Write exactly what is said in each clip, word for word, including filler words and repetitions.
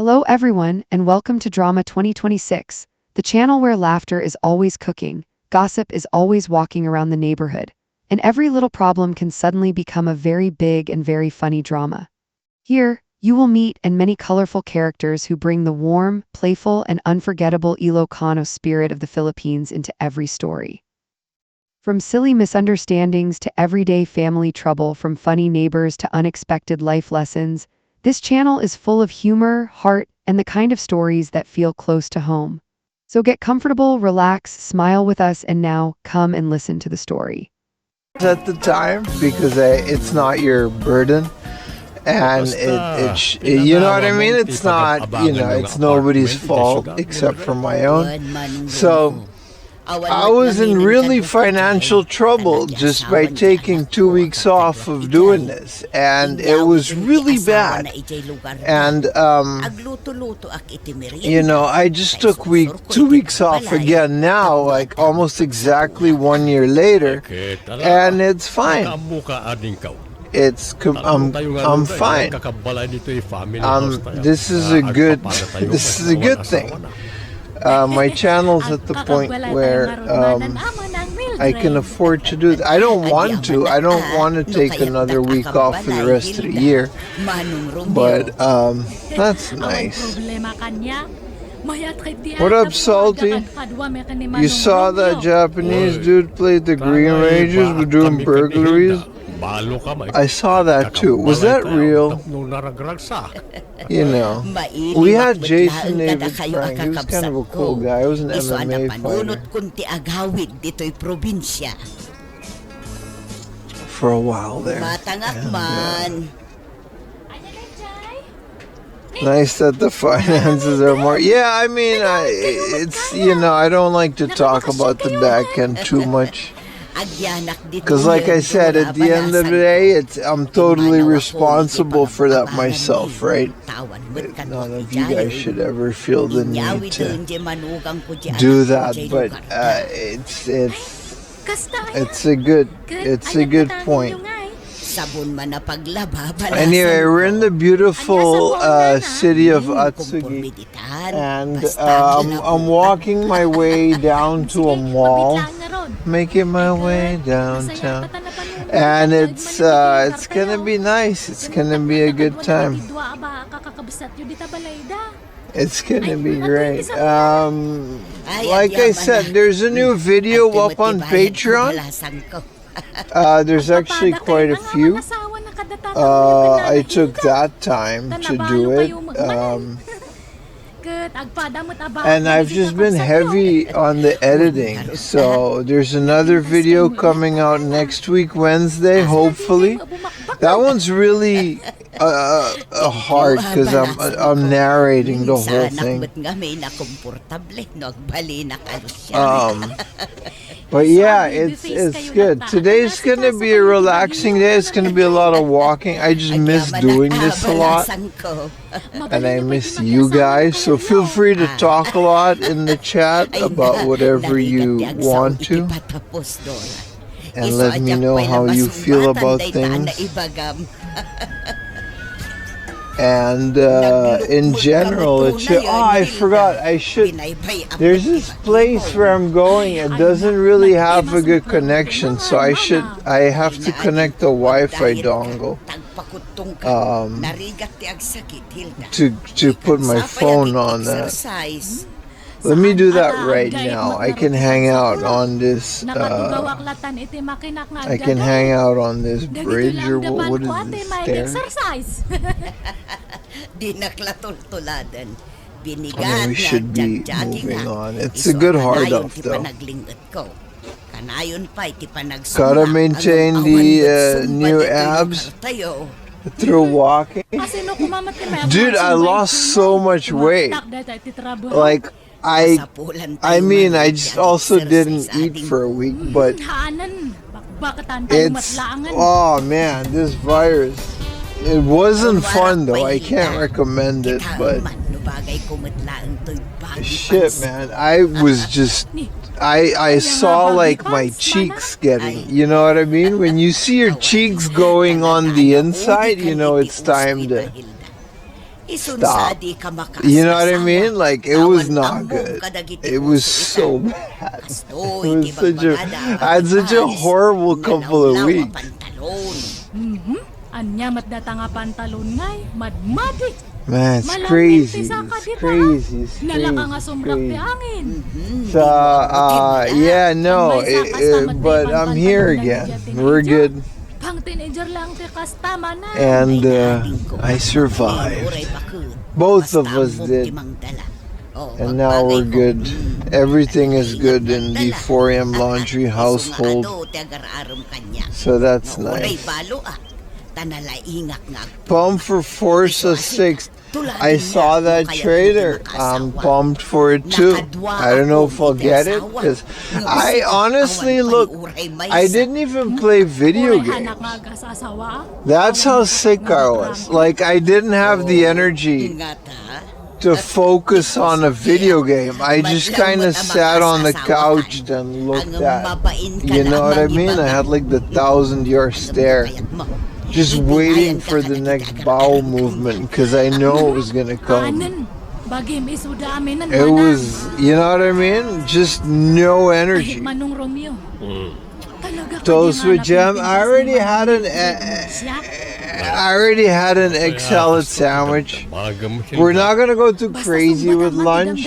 Hello, everyone, and welcome to Drama twenty twenty-six, the channel where laughter is always cooking, gossip is always walking around the neighborhood, and every little problem can suddenly become a very big and very funny drama. Here, you will meet and many colorful characters who bring the warm, playful, and unforgettable Ilocano spirit of the Philippines into every story. From silly misunderstandings to everyday family trouble, from funny neighbors to unexpected life lessons, this channel is full of humor, heart, and the kind of stories that feel close to home. So get comfortable, relax, smile with us, and now come and listen to the story. At the time, because I, it's not your burden, and it, it sh- you know what I mean. It's not, you know, it's nobody's fault except for my own. So I was in really financial trouble just by taking two weeks off of doing this, and it was really bad. And um, you know, I just took week two weeks off again now, like almost exactly one year later, and it's fine. It's com- I'm, I'm fine. Um, this is a good this is a good thing. Uh, my channel's at the point where um, I can afford to do that. I don't want to. I don't want to take another week off for the rest of the year. But um, that's nice. What up, Salty? You saw that Japanese dude play the Green Rangers with doing burglaries? I saw that too. Was that real? You know, we had Jason David Frank. He was kind of a cool guy. He was an M M A fighter. For a while there. And, uh, nice that the finances are more. Yeah, I mean, I, it's, you know, I don't like to talk about the back end too much. Because, like I said, at the end of the day, it's I'm totally responsible for that myself, right? None of you guys should ever feel the need to do that, but uh, it's it's it's a good it's a good point. Anyway, we're in the beautiful uh, city of Atsugi, and uh, I'm, I'm walking my way down to a mall, making my way downtown, and it's uh, it's gonna be nice. It's gonna be a good time. It's gonna be great. Um, like I said, there's a new video up on Patreon. Uh, there's actually quite a few. Uh, I took that time to do it. Um, and I've just been heavy on the editing. So there's another video coming out next week, Wednesday, hopefully. That one's really uh, uh, hard because I'm I'm narrating the whole thing. Um, but yeah, it's it's good. Today's gonna be a relaxing day. It's gonna be a lot of walking. I just miss doing this a lot, and I miss you guys. So feel free to talk a lot in the chat about whatever you want to, and let me know how you feel about things. And uh, in general, it's oh, I forgot. I should. There's this place where I'm going. It doesn't really have a good connection, so I should. I have to connect the Wi-Fi dongle um, to to put my phone on that. Let me do that right now. I can hang out on this. Uh, I can hang out on this bridge or what, what is this, stairs? Di naklatultuladan. Binigat nga agjagjagi nga. It's a good hard up though. Kanayon pay ti panagsumna. Gotta maintain the uh, new abs through walking. Dude, I lost so much weight. Like, I I mean, I just also didn't eat for a week, but it's, oh man, this virus. It wasn't fun though. I can't recommend it, but shit, man, I was just I I saw like my cheeks getting, you know what I mean? When you see your cheeks going on the inside, you know it's time to stop. You know what I mean? Like, it was not good. It was so bad. It was such a, I had such a horrible couple of weeks. Mhm. Ania met data nga pantalon ngay, madmadi. Man, it's crazy. It's crazy. It's crazy. It's Nalaka nga sumrak ti crazy. Angin. So, uh, yeah, no, it, it, but I'm here again. We're good. Pang teenager lang ti kasta man. And uh, I survived. Both of us did. And now we're good. Everything is good in the four M laundry household. So that's nice. Pump for Forza six. I saw that trailer. I'm pumped for it too. I don't know if I'll get it because I honestly look. I didn't even play video games. That's how sick I was. Like, I didn't have the energy to focus on a video game. I just kind of sat on the couch and looked at. You know what I mean? I had like the thousand yard stare, just waiting for the next bowel movement because I know it was gonna come. It was, you know what I mean? Just no energy. Toast with jam. I already had an. I already had an egg salad sandwich. We're not gonna go too crazy with lunch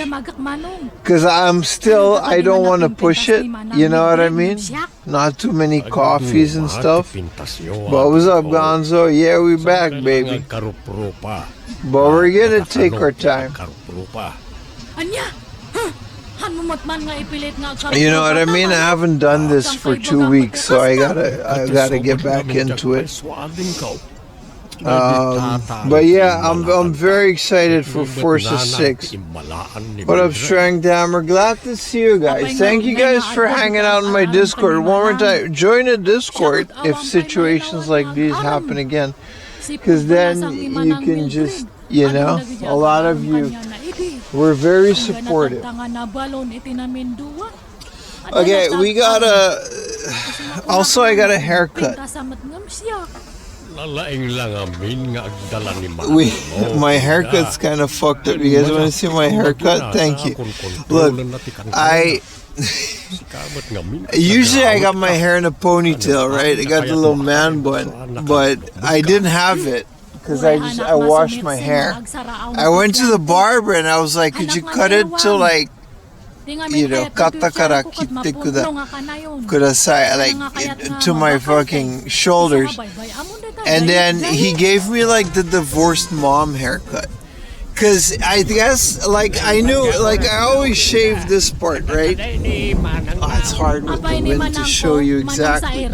because I'm still. I don't want to push it. You know what I mean? Not too many coffees and stuff. But what's up, Gonzo? Yeah, we back, baby. But we're gonna take our time. Ania? Huh? Hanmo met man nga ipilit nga agkarupropa. You know what I mean? I haven't done this for two weeks, so I gotta, I gotta get back into it. Um, but yeah, I'm, I'm very excited for Forza six. What up, Strength Hammer? Glad to see you guys. Thank you guys for hanging out in my Discord. One more time, join the Discord if situations like these happen again. Because then you can just, you know, a lot of you were very supportive. Okay, we got a. Also, I got a haircut. Nalaing lang amin nga agdala ni We, my haircut's kind of fucked up. You guys want to see my haircut? Thank you. Look, I. Usually, I got my hair in a ponytail, right? I got the little man bun, but I didn't have it because I just I washed my hair. I went to the barber and I was like, "Could you cut it to like, you know, kata kara kite kuda, kuda sa like to my fucking shoulders?" And then he gave me like the divorced mom haircut. Cause I guess, like, I knew, like, I always shave this part, right? Oh, it's hard with the wind to show you exactly.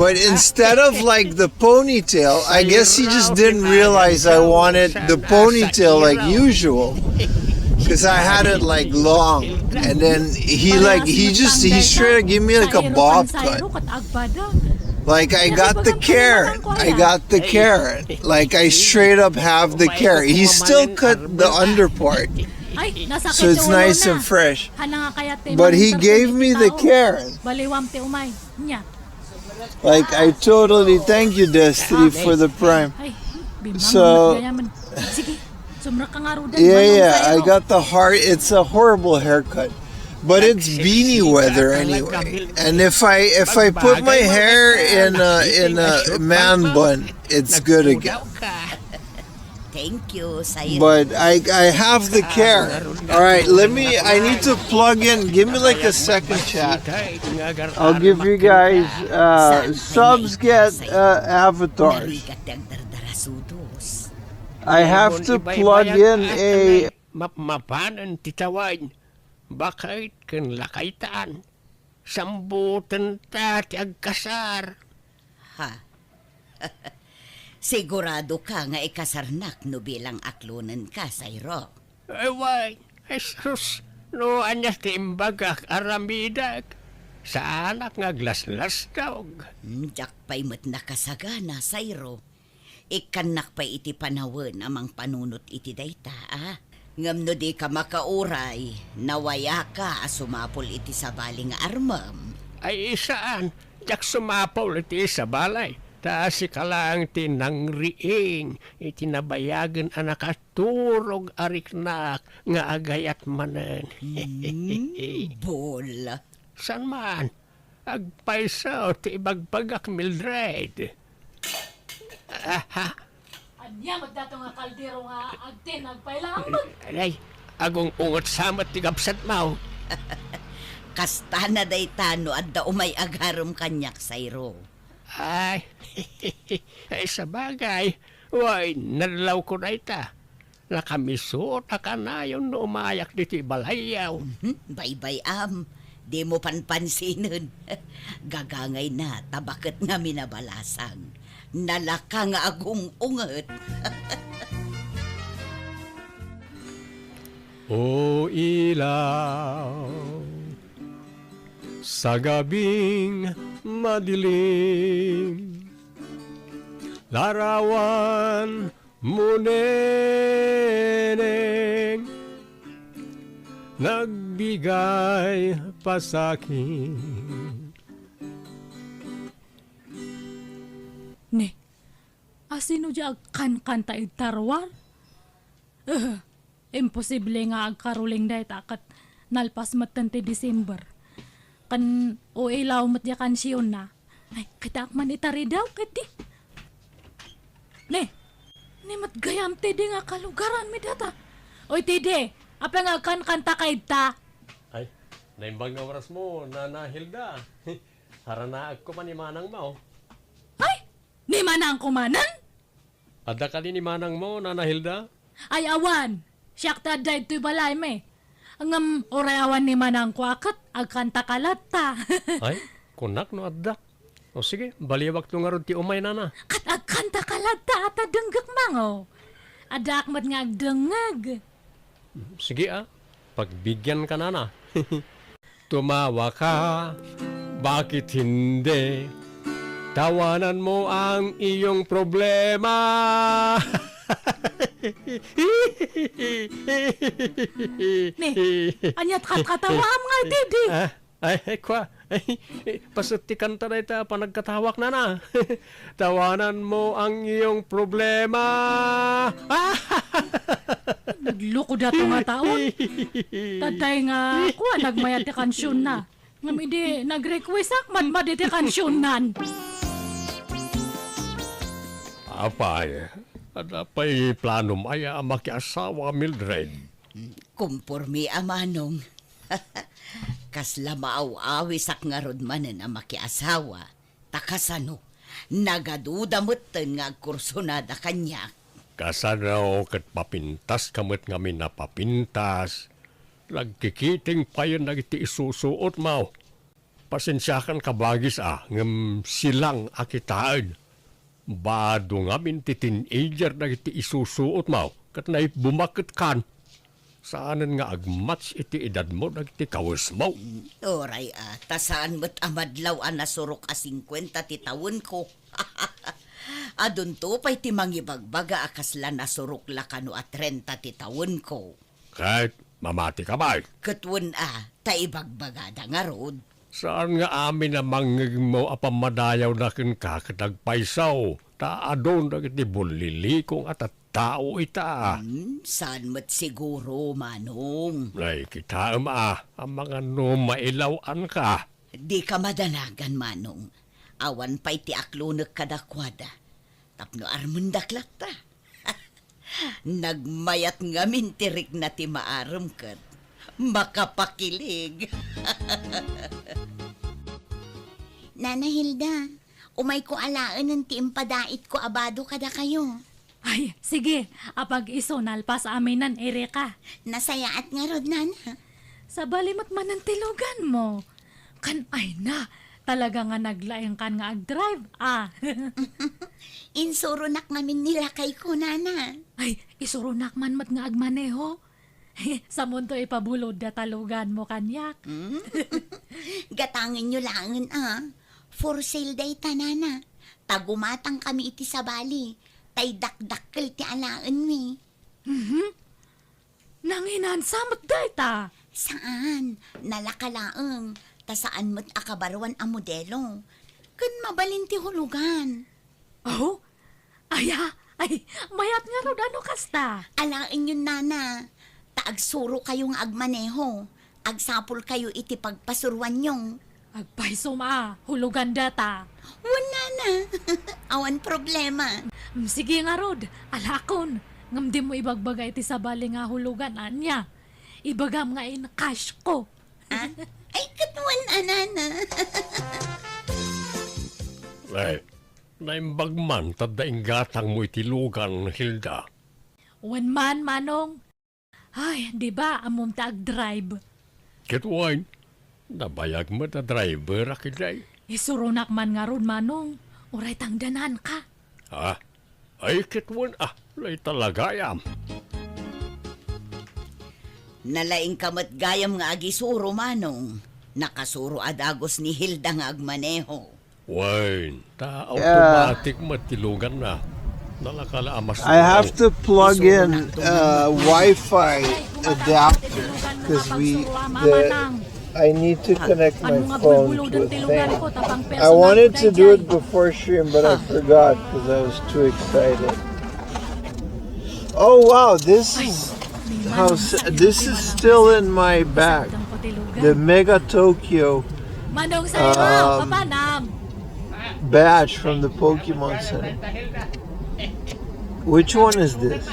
But instead of like the ponytail, I guess he just didn't realize I wanted the ponytail like usual. Cause I had it like long, and then he like he just he straight up gave me like a bob cut. Like, I got the Karen. I got the Karen. Like, I straight up have the Karen. He still cut the under part. So it's nice and fresh. But he gave me the Karen. Like, I totally thank you, Destiny, for the prime. So, yeah, yeah, I got the heart. It's a horrible haircut. But it's beanie weather anyway. And if I if I put my hair in a in a man bun, it's good again. Thank you, Sayro. But I I have the Karen. All right, let me. I need to plug in. Give me like a second, chat. I'll give you guys uh, subs get uh, avatars. I have to plug in a Mapmapanen ti tawen, baket ken lakaytan. Sambutenta ti agkasar. Ha? Sigurado ka nga ikasarnak no bilang aklonenka, Sayro? Ay, way, Jesus, no ania ti imbagak aramidek, saanak nga aglaslastog. Hmm, diak pay met nakasagana, Sayro. Ikkannak pay iti panawen a mangpanunot iti dayta, a? Ngem no dika makauray, nawayaka a sumapul iti sabali nga armem. Ay, saan, diak sumapul iti sabali. Ta sika laeng ti nangriing iti nabayagen a nakaturog a riknak nga agayat manen. Hmm, bol. Saan man? Agpayso ti ibagbagak, Mildred. Aha. Ania met dato nga kaldero nga agtin agpaylaang met? Alay, agung-unget sa met ti gabsatmo. Kasta na dayta no adda umay agarem kaniak, Sayro. Ay, ay, sabagay, way, nallawko dayta. Nakamisuot a kanayon no umayak ditoy balayyo. Mhm, baybay-am, dimo panpansinen. Gagangayna, ta baket ngamin a balasang. Nalaka nga agung-unget. O ilaw, sa gabing madilim, larawan mo, neneng, nagbigay pasakit. Ne, asino di agkankanta iti ruar? Eh, imposible nga agkaroling dayta ket nalpas metten ti December. Ken o ilaw met di kansionna. Ay, kitaak man ita ridaw, ket di. Ne, ni met gayam, Tede, nga kalugaranmi data. Oy, Tede, apay nga agkankantaka ita? Ay, naimbag nga orasmo, Nana Hilda. Haranaekko man ni manangmo. Ay, ni manangko manen? Adda kadi ni manangmo, Nana Hilda? Ay, awan. Siak ti adda ditoy balaymi. Ngem uray awan ni manangko a ket agkantaka latta. Ay, kunak no adda. O sige, baliwakto ngarud ti umay, Nana. Ket agkantaka latta a ta denggekmango. Addaak met nga agdengngeg. Sige, a, pagbigianka, Nana. Tumawa ka, bakit hindi? Tawanan mo ang iyong problema. Ne, ania't katkatawaam nga, Tede? Ah, ay, ay, kwa. Ay, paset ti kanta dayta a panagkatawak, Nana. Tawanan mo ang iyong problema. Nagloko dato nga taon. Tatay nga, kuan, nagmayat ti kansionna. Ngem idi nag-request ak, madmadi ti kansionnan. Apay, adda pay planom aya a makiasawa, Mildred? Kumpormi a manong. Kasla maaw-awisak ngarud manen a makiasawa. Ta kasano, nagaduda metten nga agkursunada kaniak. Kasano ket papintaska met ngamin a papintas? Nagkikiting payen dagiti isusuotmo. Pasensiakan kabagis a, ngem silang a kitaen. Bado ngamin ti teenager dagiti isusuotmo, ket naibbumak ket kan. Saanen nga agmatch iti edadmo dagiti kawesmo. Uray a, ta saan met a madlaw a nasurok a singkuenta ti tawenko. Adunto pay ti mangibagbaga a kasla nasurok la kano a trenta ti tawenko. Ket mamatika pay. Ket wen a, ta ibagbagada ngarud. Saan nga amin a mangngegmo a pammadayawna kenka ket agpayso, ta adun dagiti bulliliko nga tattao ita. Hmm, saan met siguro, Manong. Ay, kitaem a, amangan no mailaw-anka. Dika madanagan, Manong. Awan pay ti aklonek kadakuada. Tapno armendak latta. Nagmayat ngamin ti rikna ti maarem ket makapakilig. Nana Hilda, umayko alaenen ti impadaitko a bado kadakayo. Ay, sige, apag isu nalpas aminen, irika. Nasayaat ngarud, Nana. Sabali met manen ti luganmo. Kan ay na, talaga nga naglaingkan nga agdrive, a. Insuronak ngamin ni lakayko, Nana. Ay, isuronak man met nga agmaneho. Samonto ipabulod data luganmo kaniak. Hmm? Gatangenyo laengen a. For sale dayta, Nana. Ta gumatangkami iti sabali. Tay dakdakkel ti alaenmi. Mhm. Nanginansa met dayta? Saan, nalaka laeng, ta saan met a kabaruan a modelo. Ken mabalin ti hulugan. Oh? Aya? Ay, mayat ngarud, ano kasta? Alaenyon, nana, ta agsurokayo nga agmaneho. Agsapulkayo iti pagpasuruanyo. Agpaysom a, hulogan data. Wen, nana. Awan problema. Mm, sige ngarud, alaakon. Ngem dimo ibagbaga iti sabali nga hulogan, ania? Ibagam nga in cash ko. Ah? Ay, ket wen a, nana. Ay, naimbag man ta adda inggatangmo iti lugan, Hilda. Wen man, Manong. Ay, di ba, ammom ta agdrive? Ket wen, nabayag met a driver a ketdi. Isuronak man ngarud, Manong. Uray tangdananka. Ah, ay, ket wen, ah, lay talagayam. Nalaingka met gayam nga agisuro, Manong. Nakasuro a dagus ni Hilda nga agmaneho. Wen, ta automatic met ti luganna. Nalaka la a mas I have to plug in uh, Wi-Fi adapter because we the, I need to connect my phone to a thing. I wanted to do it before stream, but I forgot because I was too excited. Oh wow, this is how s- this is still in my bag. The Mega Tokyo Manong Sairo, um, papanam. Badge from the Pokemon Center. Which one is this?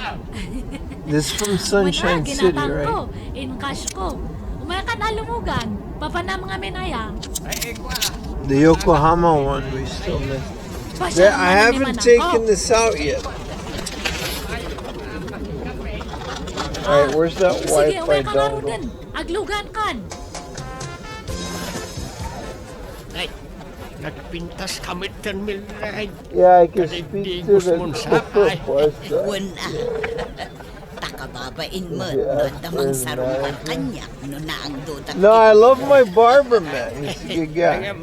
This from Sunshine City, right? In cash ko. Umaya ka na lumugan. Papanam nga minaya. The Yokohama one we still miss. There, I haven't taken this out yet. All right, where's that Wi-Fi dongle? Aglugan kan. Ay, nagpintas ka met, Mildred. Yeah, I can speak to the people. Wen, ah. Ta kababain met no adda mangsarungpal kaniak no naangdutak. No, I love my barber, man. He's a good guy. Ngem,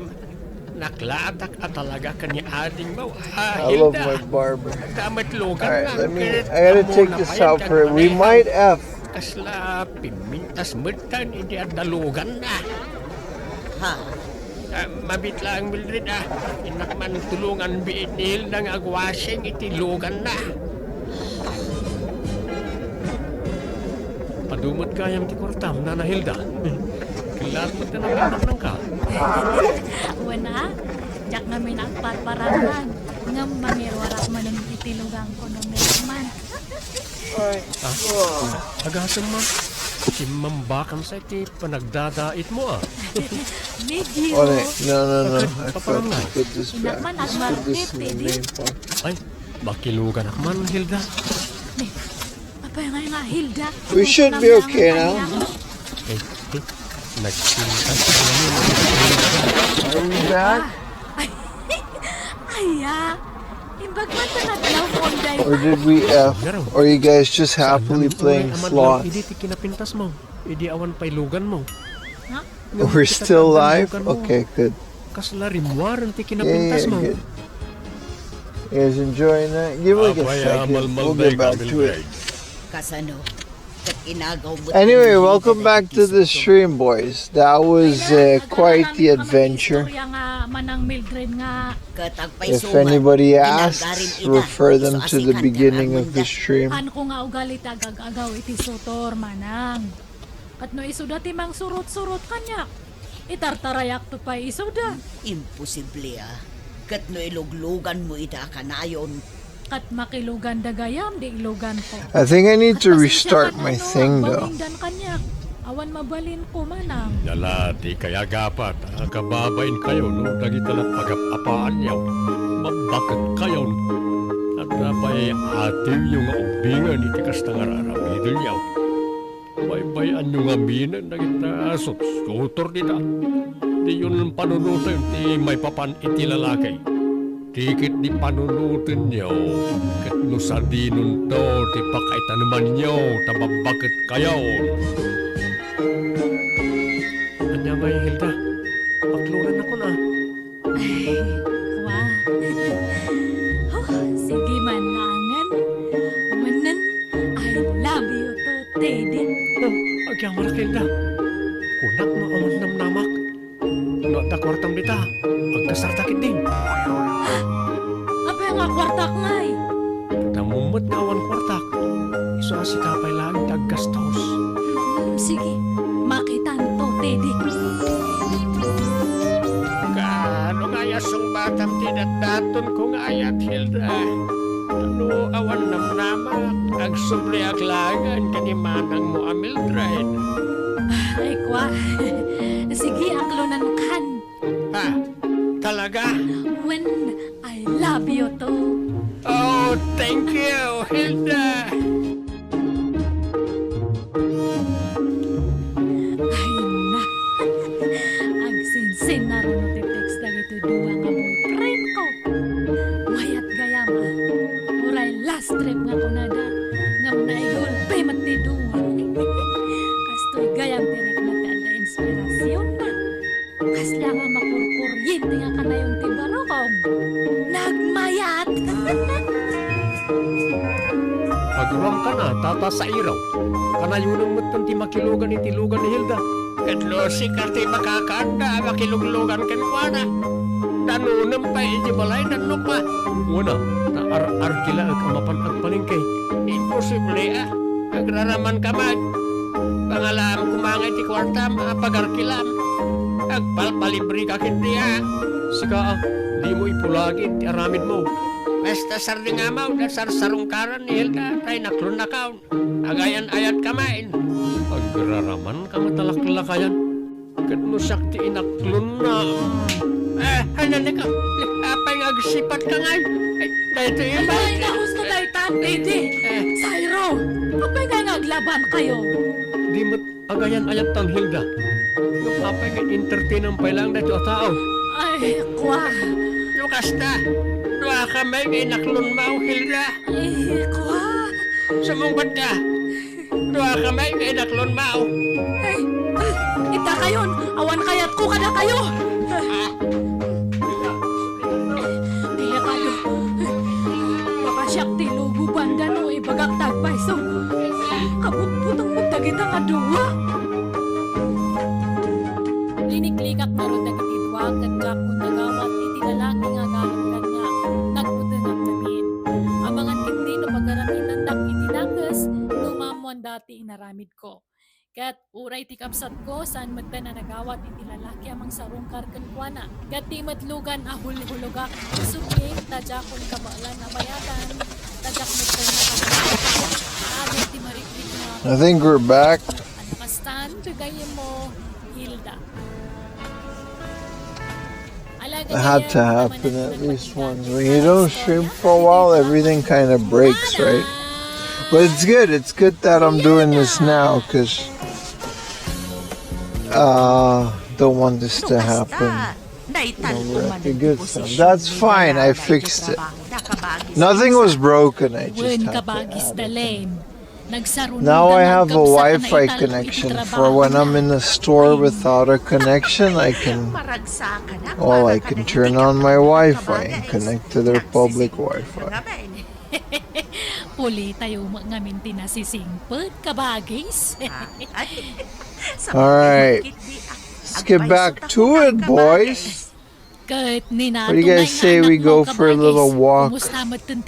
naklaatak a talaga ken ni adingmo, ah, Hilda. I love my barber. Adda met luganna. All right, let me, I gotta take this out for, we might F. Kasla pimintas metten iti adda luganna. Ha? Ah, mabit laeng, Mildred, ah. Innak man tulongan biit ni Hilda nga agwashing iti luganna. Adu met gayam ti kuartam, Nana Hilda. Kilat met nga nagpaknang ka. Wen a, diak ngamin agparparangan. Ngem mangiruarak manen iti luganko no meron man. Ah, agasem man. Simmambakam sa iti panagdadaitmo, ah. Medyo. Oh, no, no, no, no. I forgot to put this back. Let's put this in the main part. Ay, makiluganak man, Hilda. Apay nga nga, Hilda? We should be okay now. Eh, eh, nagsinta ka naman. Are we back? Ay, aya. Imbag man ta naglaw mo, Day. Or did we F? Or you guys just happily playing slots? Idi ti kinapintas mo. Idi awan pay lugan mo. Ha? We're still live? Okay, good. Kasla rimmuaren ti kinapintas mo. Yeah, yeah, good. You guys enjoying that? Give it like a second. We'll get back to it. Kasano? Anyway, welcome back to the stream, boys. That was uh, quite the adventure. If anybody asks, refer them to the beginning of the stream. An ko nga ugali ti agagaw iti sutor, manang. Ket no isuda ti mangsurot-surot kaniak, itartarayakto pay isuda. Imposible a. Ket no ilugluganmo ida a kanayon. Ket makiluganda gayam di iluganko. I think I need to restart my thing, though. Awan mabalinko, manang. Nala ti kayagapat a kababainkayo no dagita la pagap-apaanyo, mabbaketkayon. Adda pay atiwyo nga ubbingen iti kasta nga raramidenyo. Baybay-anyo ngaminen dagita sutsutordita. Diyon panunoten ti maipapan iti lalaki. Ti ketdi panunotenyo, ket no sadinonto ti pakaitanemanyo ta babbaketkayon. Ania ngay, Hilda? Baklonannakon a. Ay, wa. Huh, sige man laengen. Manen, I love you too, Teddy. Oh, agyamanak, Hilda. Kunak no awan namnamak. No adda kuartam dita, agkasarta ketdin. Apay nga Sika pay laeng ti aggastos. Mm, sige, makitanto, Teddy. Kaano nga ya sungbatam ti datdaton ko nga ayat, Hilda? No awan namnamak, agsubliak laeng ken ni manangmo a Mildred. Ay, kwa. Sige, aklonankan. Ha? Talaga? When I love you too. Oh, thank you, Hilda. Ay na. Agsinsin na runo ti text dagiti dua nga boyfriend ko. Mayat gayam, ah. Uray last trip nga kunada, ngem naigulpi met ti dua. Kastoy gayam ti rikna ti adda inspirasionna. Kasla nga makurkuryente nga kanayon ti barukong. Nagmayat! Aguruam kana, Tata Sairo. Kanayonem metten ti makilugan iti lugan ni Hilda. Ket no sika ti makakaanda a makiluglugan kenkuana, danunem pay iti balay, danno pa. Wen a, ta ar-, arkilaek a mapan agpalengke. Imposible a. Agraramanka met. Pangalaam koma nga iti kuartam a pagarkilam. Agpalpalibreka ketdi a. Sika a, dimo ipulagi ti aramidmo. Basta sardingamaw, da sarsarungkaran ni Hilda, tay naklonnakaw. Agayan-ayatka main. Agraramanka nga talaklakayan. Ket no siak ti inaklonna. Eh, ay, nandika. Apay nga agsipatka ngay? Ay, daytoy. Ay, ay, nahusto daytan, Teddy. Eh. Sairo, apay nga aglabankayo? Di met agayan-ayat tan Hilda. Ngem apay nga entertainam pay laeng daytoy a tao? Ay, kwa. No kasta, duakami nga inaklonmaw, Hilda. Ay, kwa. Sumungbat ka. Duakami nga inaklonmaw. Ay, ah, itakayon, awan kayatko kadakayo. Ah. Delikado. Baka siak ti luguban da no ibagak ti agpayso. Kabutbuteng met dagita nga dua. Liniklikak ngarud dagiti dua ket diak nagawat iti lalaki nga agalem kaniak. Nagbutengak ngamin. Amangan ketdi no pagaramitandak iti dakes no maammoanda ti inaramidko. Ket uray ti kabsatko, saan metten a nagawat iti lalaki a mangsarungkar kenkuana. Ket di met lugan a hulhulogak, subli, ta diakon kabaelan a bayatan, ta diak metten nakabaelan. Amin ti marikrik nga I think we're back. Ano kastan, ti gayyemmo, Hilda. I had to happen at least once. When you don't stream for a while, everything kind of breaks, right? But it's good. It's good that I'm doing this now because uh, don't want this to happen over at the good stuff. That's fine. I fixed it. Nothing was broken. I just had to add it. Now I have a Wi-Fi connection for when I'm in the store without a connection. I can, oh, I can turn on my Wi-Fi and connect to their public Wi-Fi. Pulitayo met ngamin ti nasisingpet, kabagis. All right. Let's get back to it, boys. Ket ni Nato, what do you guys say we go for a little walk,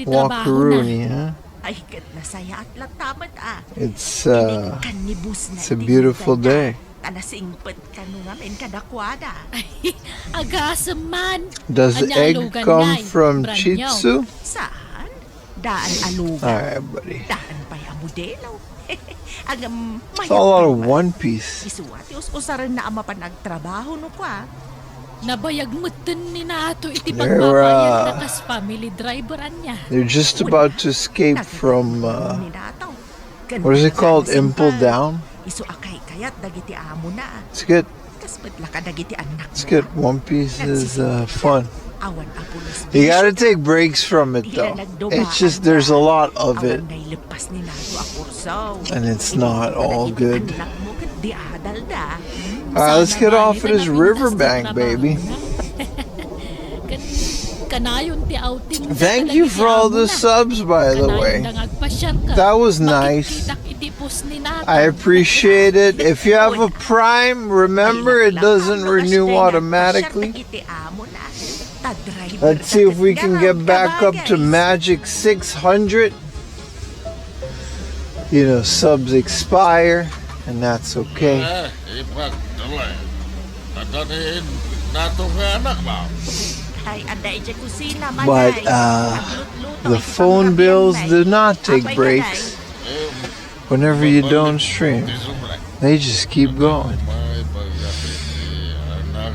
walkaroony, huh? Ay, ket nasayaat latta met a. It's, uh, it's a beautiful day. Ta nasingpet kano ngamin kadakuada. Ay, agasem man. Does egg come from Chitsu? Saan? Daan a lugar. All right, buddy. Daan pay a modelo. Agam, it's all out of One Piece. Isu a ti us-usarenna a mapan agtrabaho no kua. Nabayag metten ni Nato iti pagpapayatna kas family driver ania. They're just about to escape from, uh, what is it called? Impel Down? Isu a kaykayat dagiti amona. It's good. Kasmet la kadagiti annak. It's good. One Piece is, uh, fun. You gotta take breaks from it, though. It's just there's a lot of it. And it's not all good. All right, let's get off of this riverbank, baby. Thank you for all the subs, by the way. That was nice. I appreciate it. If you have a Prime, remember it doesn't renew automatically. Let's see if we can get back up to magic six hundred. You know, subs expire, and that's okay. Eh, ipagdala. Adanin nato nga anak ba? Ay, adda idiay kusina, Manay. But uh, Naglutluto the iti phone bills panggabian, do Nay. not take Apay, breaks. Manay? Whenever you don't stream, they just keep going.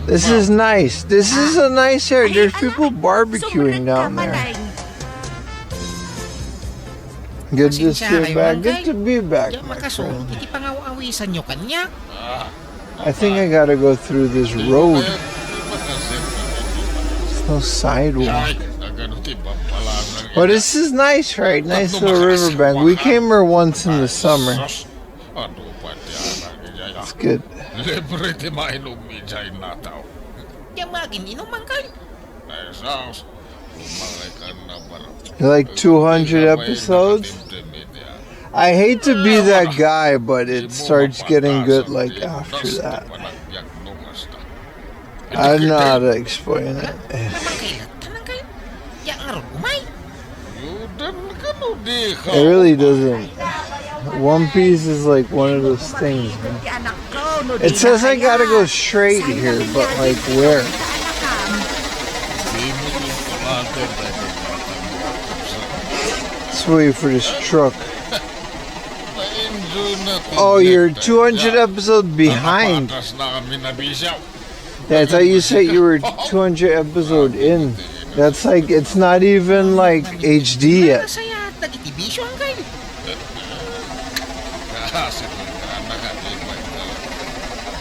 This is nice. This is a nice area. There's people barbecuing down there. Good to see you back. Good to be back, my friend. Iti pangaw-awisan nyo kanya. I think I gotta go through this road. There's no sidewalk. But this is nice, right? Nice little riverbank. We came here once in the summer. It's good. Libre ti mainum idiay nataw. Diyan magin-inuman kayo. Ay, sus. Lumalekan na barang. Like two hundred episodes? I hate to be that guy, but it starts getting good like after that. I don't know how to explain it. Naman kayo lahat. Tanan kayo. Diyan nga ron, umay. Yudan ka no di ka. It really doesn't. One Piece is like one of those things, man. It says I gotta go straight here, but like where? Let's wait for this truck. Oh, you're two hundred episodes behind. Patas na kami nabisyaw. Yeah, I thought you said you were two hundred episode in. That's like, it's not even like H D yet. Masaya at nagitibisyo ang kayo. Kasi kung anak at ipag na.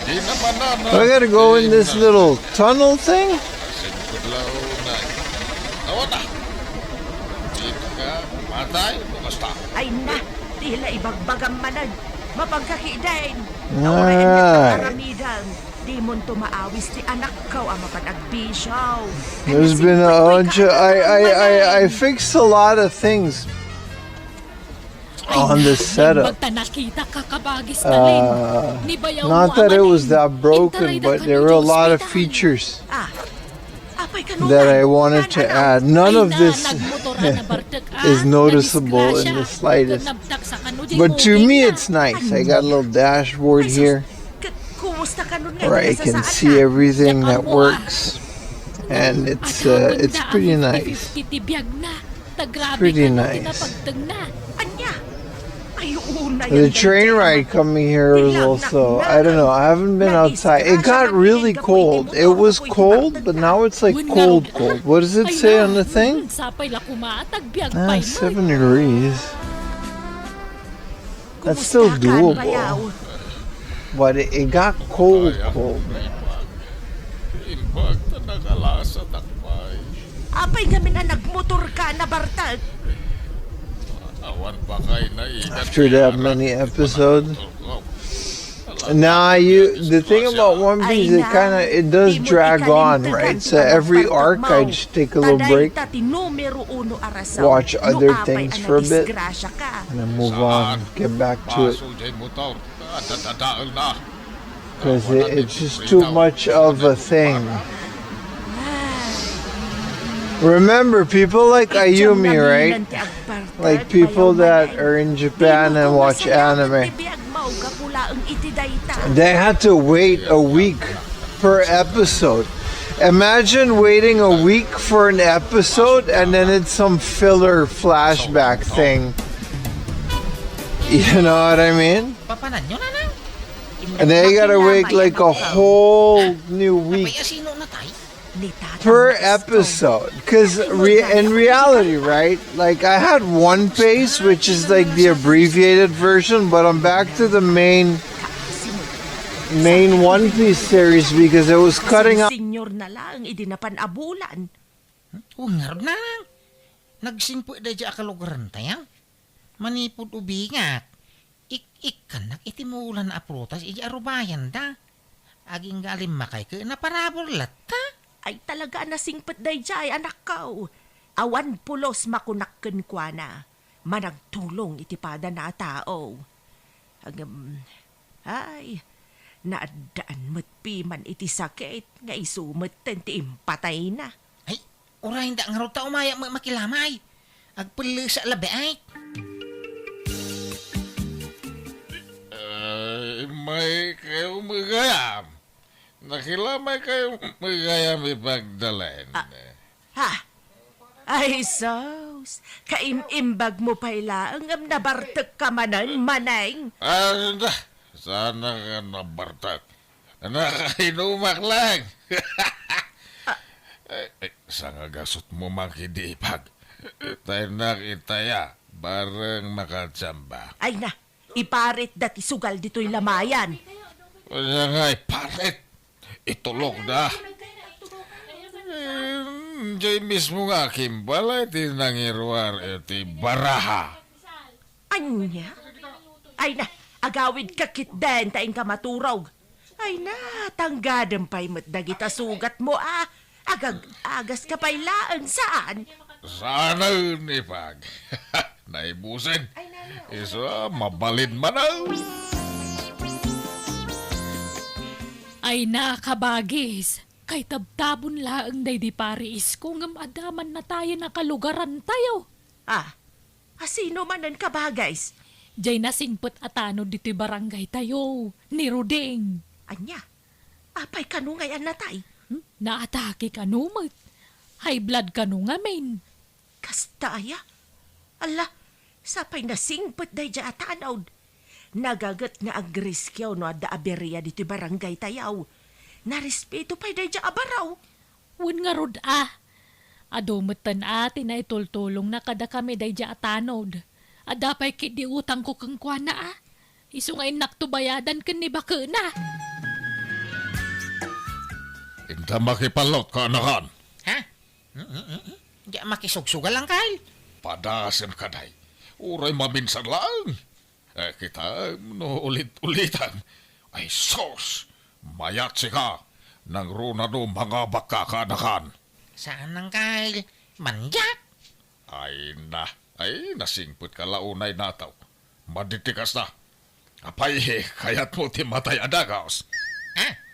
Di naman na. I gotta go in this little tunnel thing? Kasi kudlaw na. Awan na. Di na ka matay. Basta. Ay na, tila ibagbagam manen. Mapagkakiden. Ay. Aramidang. Di mon to maawis ti anakko a mapan agbisyo. There's been a bunch of, I, I, I, I fixed a lot of things on the setup. Magtanakita ka kabagis Uh, not that it was that broken, but there were a lot of features Ah, apay ka that I wanted to add. None of this is noticeable in the slightest. But to me, it's nice. I got a little dashboard here Kumusta ka nun nga? where I can see everything that works, and it's uh, it's pretty nice. Ti biag na. Tagrabi Pretty ka nice. Tinapagteng na. Anya? Ay, una The train ride coming here is also, I don't know, I haven't been outside. It got really cold. It was cold, but now it's like cold, cold. What does it say on the thing? Sapay la kumatag biag Ah, seven degrees. That's still doable. But it, it got cold, cold. Imbag ta nakalasa takpay. Apay ngamin a nagmotor ka, nabartek? Awan pa kay naigat. After that many episodes. Nah, you. The thing about One Piece, it kind of it does drag on, right? So every arc, I just take a little break, watch other things for a bit, and then move on, get back to it. Because it, it's just too much of a thing. Remember, people like Ayumi, right? Like people that are in Japan and watch anime, they had to wait a week per episode. Imagine waiting a week for an episode and then it's some filler flashback thing. You know what I mean? Papanan nyo na nang. And then you gotta wait like a whole new week Ay, asino na tayo? per episode. Because re- in reality, right? Like I had One Piece, which is like the abbreviated version, but I'm back to the main main One Piece series because it was cutting out. Senior na lang, idi napan abulan. O nga rod na. Nagsingpet da dya a kalugaran tayo. Manipud ubingak. Ik-ikkannak iti mulan a prutas iti arubayan da. Agingga alimmakay ket naparabur latta. Ay talaga a nasingpet daydiay, anakko. Awan pulos makunak kenkuana. Managtulong iti padana a tao. Agem, ay, naaddaan met piman iti sakit nga isu metten ti impatayna. Ay, uray da ngarud ta umayak met makilamay. Agpellesa labi ay. Ay, kayo magayam. Nakilamay kayo magayam ipagdalen. Ah, ha? Ay, sus. Kaim-imbag mo pay laeng ngem nabartek ka manen, Maneng. Ah, da. Sana ka nabartek. Nakainumak lang. Ay, ay, sangagasot mo man kidi ipag. Tayo na kitaya, bareng makachamba. Ay na, iparit dati sugal ditoy lamayan. Kanya nga iparit. Itulok da. Eh, jay mismo nga kimbalay ti nangiruar iti baraha. Anya? Ay na, agawid ka ketdin ta inka maturog. Ay na, tanggadem pay met dagita sugat mo a. Agag-agas ka pay laeng saan? Saan ipag? Naibusen. Isu a, mabalin man a. Ay na, kabagis. Kay tabtabon laeng daydi pariisko ngem adda man natayen a kalugarantayo. Ah, a sino manen, kabagis? Jay nasingpet a tanod ditoy barangaytayo, ni Ruding. Anya? Apay kano ngay a natay? Hmm? Naatake kano met? High blood kano ngamin? Kasta aya? Ala, sapay nasingpet daydiay a tanod. Nagaget nga agriskiw no adda aberia ditoy barangaytayo. Narespeto pay daydiay a baro. Wen ngarud a. Adu metten a ti naitultulongna kadakami daydiay a tanod. Adda pay ketdi utangko kenkuana a. Isu nga innakto bayadan ken ni bakena. Inta makipallot, kaanakan. Ha? Mm, mm, mm, mm. Diak makisugsugal, Angkel. Padasem kadi. Uray maminsan laeng. Eh, kitaem no ulit-ulitan. Ay, sus! Mayat sika! Nangruna no mangabakka, kaanakan. Saan, Angkel? Mandiak? Ay na, ay, nasingpetka la unay nataw. Madi ti kasta. Apay, kayatmo ti matay a dagus? Ah?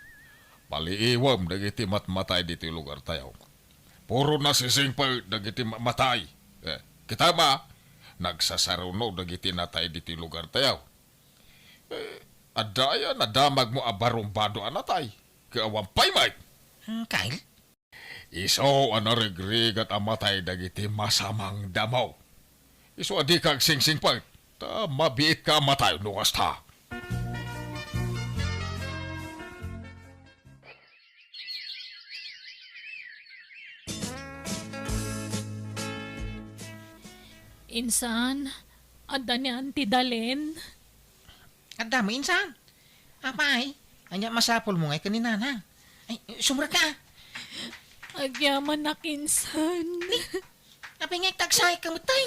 Paliiwem dagiti matmatay ditoy lugartayo. Puro nasisingpet dagiti ma-, matay. Eh, kitaem a, nagsasaruno dagiti natay ditoy lugartayo. Eh, adda aya nadamagmo a barumbado a natay? Ket awan pay met. Hmm, Kyle? Isu a narigrigat a matay dagiti masamang damo. Isu a dika agsingsingpet, ta mabiitka a matay no kasta. Insan, adda ni Auntie Dalen? Adda met, insan. Apay, ania masapulmo ngay ken ni Nanang? Ay, sumrek ka. Agyamanak, insan. Ni, apay nga agtagsaek ka met, tay?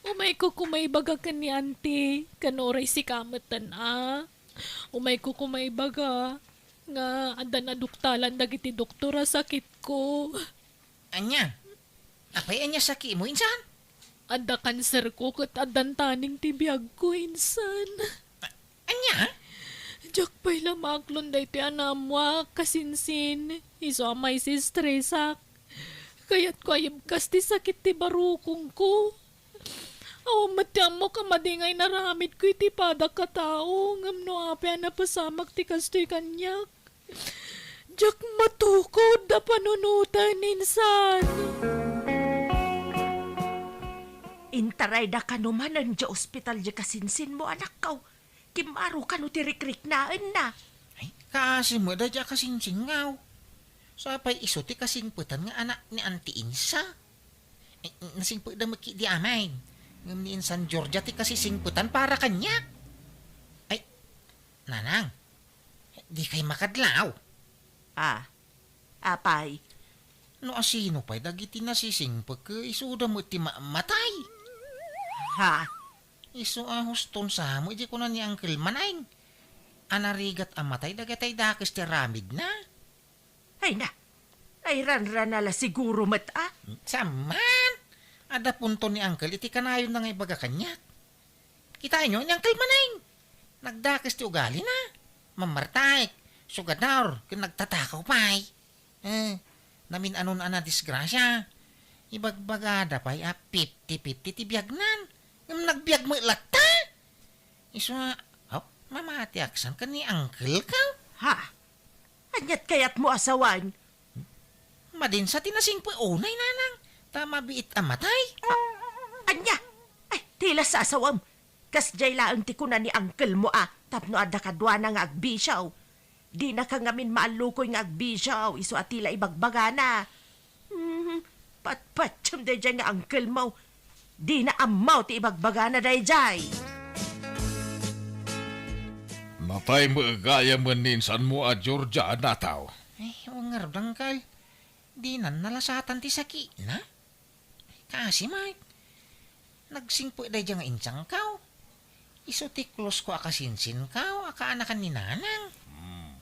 Umayko koma ibaga ken ni Auntie, ken uray sika metten a. Umayko koma ibaga nga adda naduktalan dagiti doktor a sakitko. Ania? Apay, ania sakitmo, insan? Adda kanserko ket addan taning ti biagko, insan. A-, ania? Diak pay la maaklon daytoy a naammoak, kasinsin. Isu a maisistresak. Kayatko a ibkas ti sakit ti barukongko. Awan met ti ammok a madi nga inaramidko iti padak a tao, ngem no apay a napasamak ti kastoy kaniak, diak matukod a panunoten, insan. Intarayda kano manen idiay ospital diay kasinsinmo, anakko. Kimmaro kano ti rikriknaenna. Ay, kaasi met daydiay a kasinsinko. Sapay isu ti kasingpetan nga anak ni Auntie Insa. Ay, nasingpetda met ketdi amin. Ngem ni Insan Georgia ti kasisingpetan para kaniak. Ay, Nanang, dikay makadlaw. Ah, apay? No asino pay dagiti nasisingpet, isuda met ti ma-, matay. Ha? Isu a huston sa met idi kuna ni Uncle Maneng a narigat a matay dagiti dakes ti aramidna. Ay na, ay ranrana la siguro met a. Saan man? Adda punto ni Uncle iti kanayonna nga ibaga kaniak. Kitaenyo ni Uncle Maneng. Nagdakes ti ugalina. Mamartaek, sugador, ken nagtatakaw pay. Eh, namin-anon a nadisgrasia. Ibagbagada pay a fifty fifty ti biagnan. Ngem nagbiag met latta. Isu a, hop, Mamatiak san ken ni uncle-ko? Ha? Aniat kayatmo a sawen? Madin sa ti nasingpet unay, nanang, ta mabiit a matay. Ania? Ay, ti la sa asawem. Kasdiay laeng ti kuna ni uncle-mo a tapno adda kaduana nga agbisio. Dinaka ngamin maallukoy nga agbisio, isu a ti la ibagbagana. Hmm, patpatiem daydiay nga uncle-mo. Dina ammo ti ibagbagana daydiay. Natay met gayam nen ni insanmo a Georgia, nataw. Ay, wen ngarud, uncle. Dinan nalasatan ti sakitna. Kaasi met, nagsingpet daydiay nga insangko. Isu ti close-ko a kasinsinko a kaanakan ni nanang. Hmm.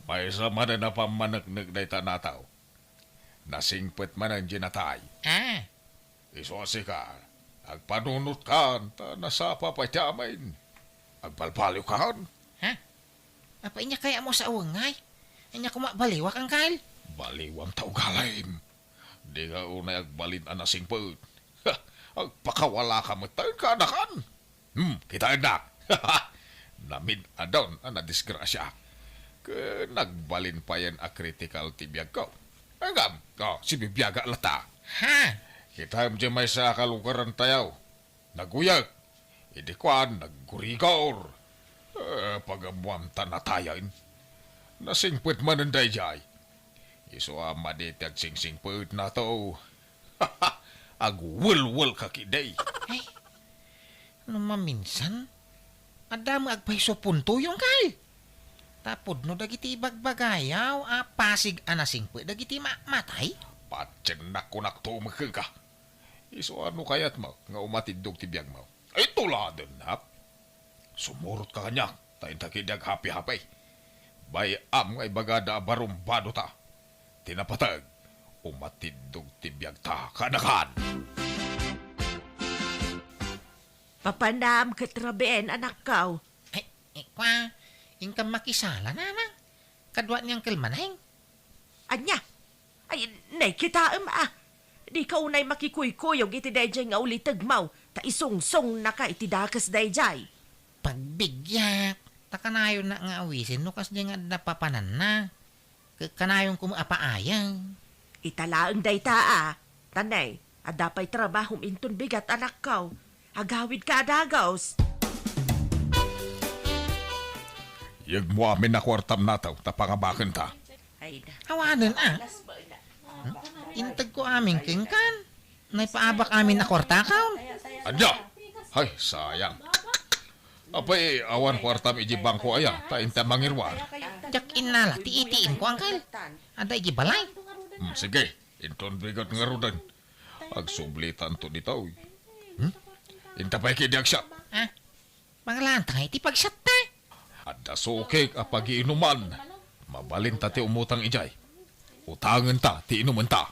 Maysa manen a pammaneknek dayta, nataw. Nasingpet manen diay natay. Ah. Isu a sika, agpanunotkan ta nasapa pay ti amin. Agbalbaliwkan. Ha? Apay, ania kayatmo a sawen, ngay? Ania koma, baliwak, uncle? Baliwam ta ugalim. Dika unay agbalin a nasingpet. Ha, agpakawalaka met ta kaanakan. Hmm, kitaennak. Namin-adon a nadisgrasiaak. Ken nagbalin payen a critical ti biagko. Ngem, oh, sibibiagak latta. Ha? Kitaem diay maysa a kalugarantayo. Naguyek. Idi kuan, naggurigor. Eh, pagammuam ta natayen. Nasingpet manen daydiay. Isu a madi ti agsingsingpet, nataw. Agwelwelka ketdi. Ay, no maminsan, adda met agpayso puntoyo, uncle. Ta pudno dagiti ibagbagayo a pasig a nasingpet dagiti ma-, matay. Patiennak, kunak to met kenka. Isu a no kayatmo nga umatiddog ti biagmo, ay, tuladennak. Sumurotka kaniak, ta inta ketdi aghapihapi. Bay-am nga ibagada a barumbadota. Ti napateg, umatiddog ti biagta, kaanakan. Papanam ket rabiin, anakko. Ay, eh, kwa, inka makisala, nanang. Kadua ni Uncle Maneng. Ania? Ay, nay, kitaem, a. Dika unay makikuykuyog iti daydiay nga ulitegmo, ta isungsungnaka iti dakes daydiay. Pagbiggak, ta kanayonnak nga awisen no kasdiay nga adda papananna. Ket kanayonko met a paayem. Ita laeng dayta, a. Ta nay, adda pay trabahom inton bigat, anakko. Agawidka a dagus. Yegmo amin a kuartam, nataw, ta pangabakenta. Ay, da. Awanen, a. Integko amin kenkan. Naipaabak amin a kuartakaw. Ania? Ay, sayang. Apay, awan kuartam iti bangko aya, ta inta mangiruar. Diak innala ti ATM ko, uncle. Adda iti balay. Hmm, sige, inton bigat ngaruden. Agsublitanto ditoy. Hmm? Inta pay ketdi agsiak. Ah, Manglaantay ti pagsiatta. Adda sukik a pagiinuman. Mabalinta ti umutang idiay. Utangenta ti inumenta.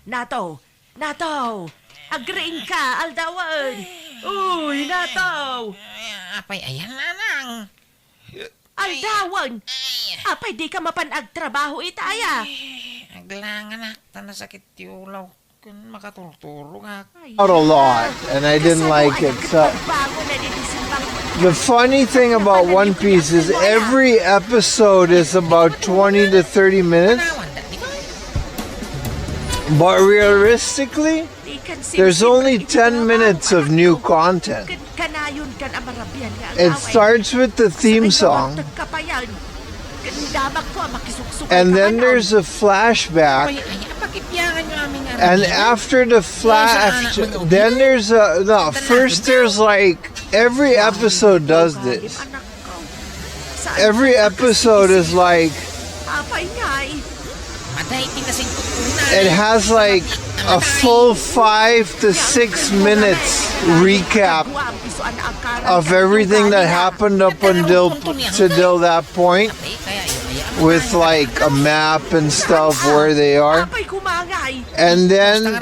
Nato! Nato! Agriingka, aldawen! Uy, Nato! Ay, apay ayan, nanang? Aldawen! Ay. Apay dika mapan agtrabaho ita aya? Ay, aglanganak, ta nasakit ti ulaw. Kun makaturturong ak. Out a lot, and I didn't like it. So, the funny thing about One Piece is every episode is about twenty to thirty minutes. But realistically, there's only ten minutes of new content. It starts with the theme song, and then there's a flashback, and after the flash, then there's a, no, first there's, like, every episode does this. Every episode is like, it has, like, a full five to six minutes recap of everything that happened up until, to till that point, with, like, a map and stuff where they are. And then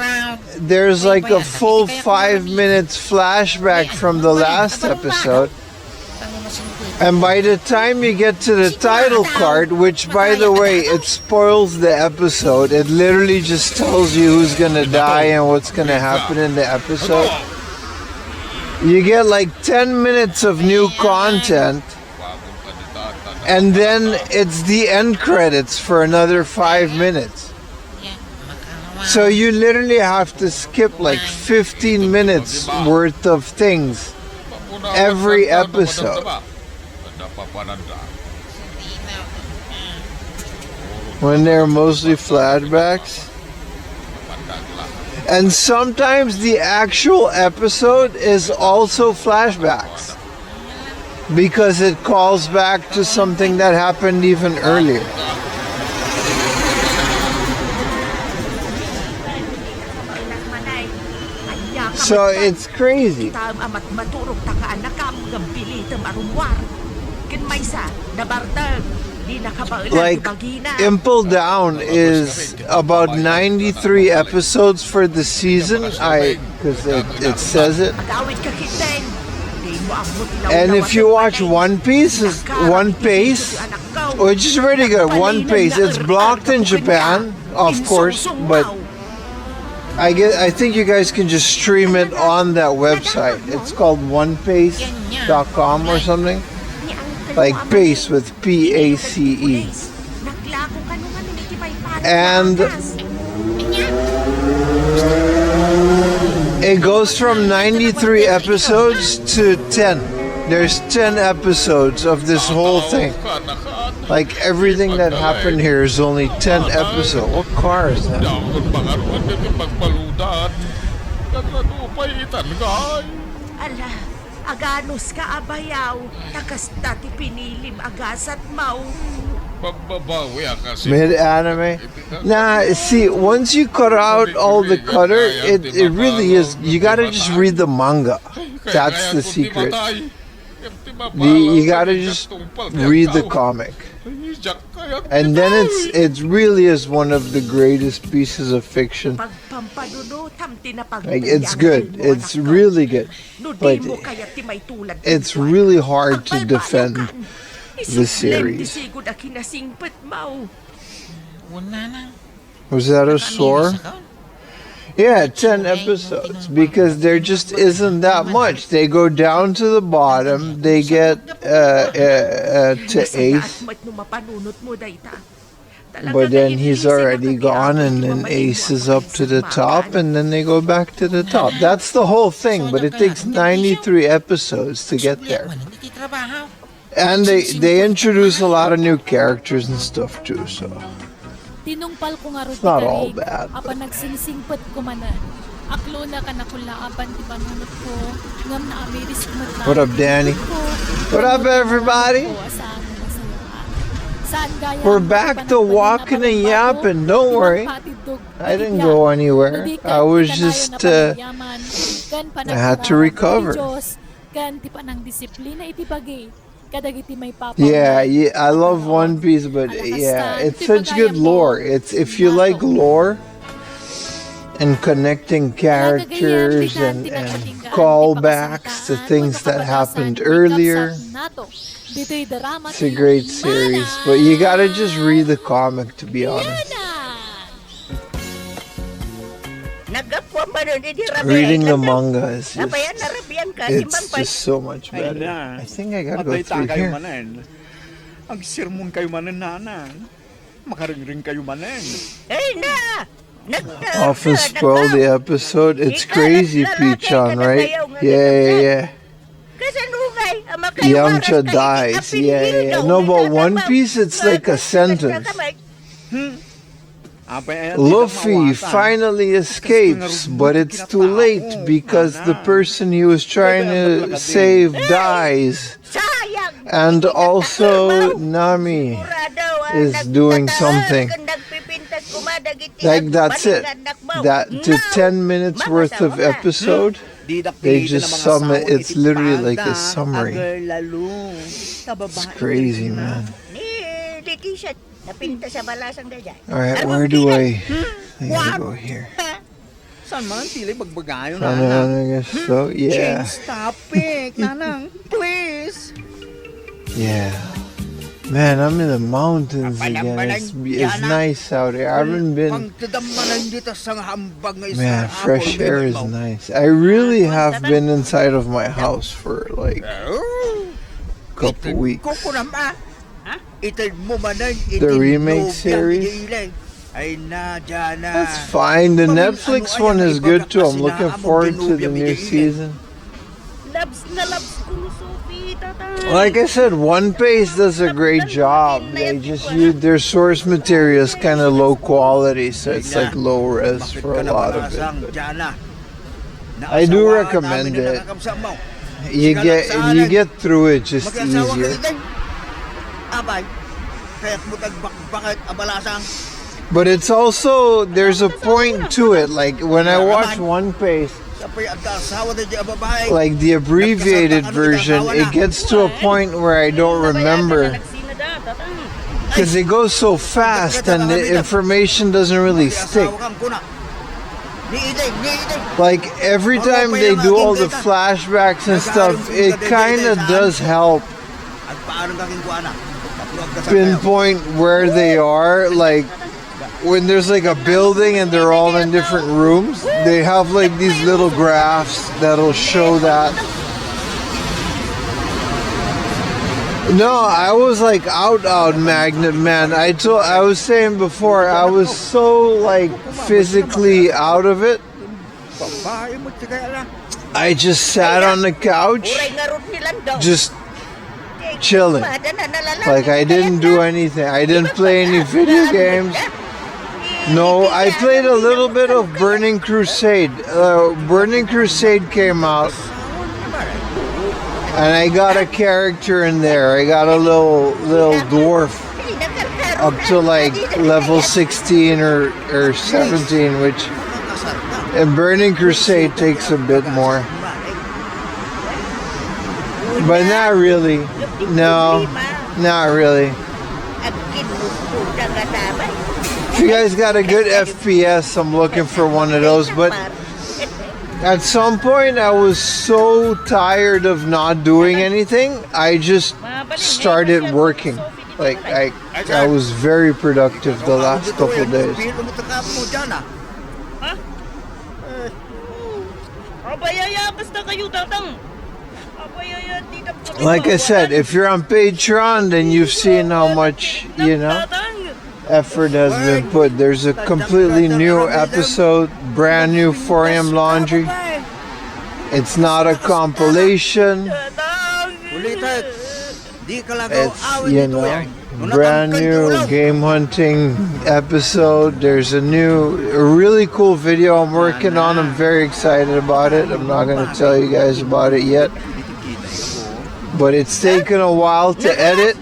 there's, like, a full five minutes flashback from the last episode. And by the time you get to the title card, which, by the way, it spoils the episode, it literally just tells you who's gonna die and what's gonna happen in the episode. You get like ten minutes of new content, and then it's the end credits for another five minutes. So you literally have to skip like fifteen minutes worth of things every episode. When they're mostly flashbacks. And sometimes the actual episode is also flashbacks because it calls back to something that happened even earlier. So it's crazy. Kita am amat maturog ta kaanakam ngem pilitem a rummuar. Ken maysa, nabartek, di nakabaelan ti Like, bagina. Impel Down is about ninety-three episodes for the season. I, because it, it says it. Agawid ka, Kiteng. Di mo ammo ti And if lawlaw a you watch patay. One Piece, Nakaraman One ti Piece, video ti anakko. Which is really good. One Piece, it's blocked in Japan, of course, but I get, I think you guys can just stream it on that website. It's called one pace dot com or something. Like pace with P A C E. And it goes from ninety-three episodes to ten. There's ten episodes of this whole thing. Like, everything that happened here is only ten episodes. What car is that? Ala, aganus ka a bayaw, ta kasta ti pinilim a gasat, maw. Mid-anime? Nah, see, once you cut out all the cutter, it, it really is, you gotta just read the manga. That's the secret. The, you gotta just read the comic. And then it's, it really is one of the greatest pieces of fiction. Like, it's good. It's really good. But it's really hard to defend the series. Was that a sword? Yeah, ten episodes, because there just isn't that much. They go down to the bottom, they get uh, uh, uh, to Ace, but then he's already gone, and then Ace is up to the top, and then they go back to the top. That's the whole thing, but it takes ninety-three episodes to get there. And they, they introduce a lot of new characters and stuff too, so. Tinungpal ko nga It's not all bad. Apan nagsingsingpet ko manen. Aklona ka nakulaapan ti panunot ko, ngem naamiris met. What up, Danny? What up, everybody? We're back to walking and yapping. Don't worry. I didn't go anywhere. I was just, uh, I had to recover. Ken ti panangdisiplina iti bagi. Kadagiti maipapaw. Yeah, yeah, I love One Piece, but yeah, it's such good lore. It's, if you like lore and connecting characters and, and callbacks to things that happened earlier, it's a great series. But you gotta just read the comic, to be honest. Naggapuan manen idi rabii. Reading the manga is just, it's just so much better. I think I gotta go through here. Agsermon kayo manen, nanang. Makaringring kayo manen. Ay na! Often spoil the episode. It's crazy, Pichon, right? Yeah, yeah, yeah. Yamcha dies. Yeah, yeah, yeah. No, but One Piece, it's like a sentence. Luffy finally escapes, but it's too late because the person he was trying to save dies. And also, Nami is doing something. Like, that's it. That, the ten minutes worth of episode, they just sum it. It's literally like a summary. It's crazy, man. Napintas a balasang daydiay. All right, where do I, I gotta go here. Saan man ang tila bagbagayo, nanang? Ano, ano, gusto? Yeah. Change topic, nanang. Please. Yeah. Man, I'm in the mountains again. It's, it's nice out here. I haven't been. Man, fresh air is nice. I really have been inside of my house for, like, a couple weeks. The remake series. That's fine. The Netflix one is good too. I'm looking forward to the new season. Labs na labs ko ni Sophie, tatang. Like I said, One Piece does a great job. They just use their source material is kinda low quality, so it's, like, low res for a lot of it. But I do recommend it. You get, you get through it just easier. Abay, kaya't mo tagbakbakit, abalasang. But it's also, there's a point to it. Like, when I watch One Piece, like, the abbreviated version, it gets to a point where I don't remember. Because it goes so fast and the information doesn't really stick. Like, every time they do all the flashbacks and stuff, it kinda does help pinpoint where they are. Like, when there's, like, a building and they're all in different rooms, they have, like, these little graphs that'll show that. No, I was, like, out, out, Magnet Man. I told, I was saying before, I was so, like, physically out of it. I just sat on the couch, just chilling. Like, I didn't do anything. I didn't play any video games. No, I played a little bit of Burning Crusade. Uh, Burning Crusade came out, and I got a character in there. I got a little, little dwarf up to, like, level sixteen or, or seventeen, which in Burning Crusade takes a bit more. But not really. No, not really. If you guys got a good F P S, I'm looking for one of those. But at some point, I was so tired of not doing anything, I just started working. Like, I, I was very productive the last couple of days. Ha? Abayaya, basta kayo, tatang. Abayaya, di na. Like I said, if you're on Patreon, then you've seen how much, you know, effort has been put. There's a completely new episode, brand new four A M laundry. It's not a compilation. It's, you know, brand new game hunting episode. There's a new, a really cool video I'm working on. I'm very excited about it. I'm not gonna tell you guys about it yet. But it's taken a while to edit.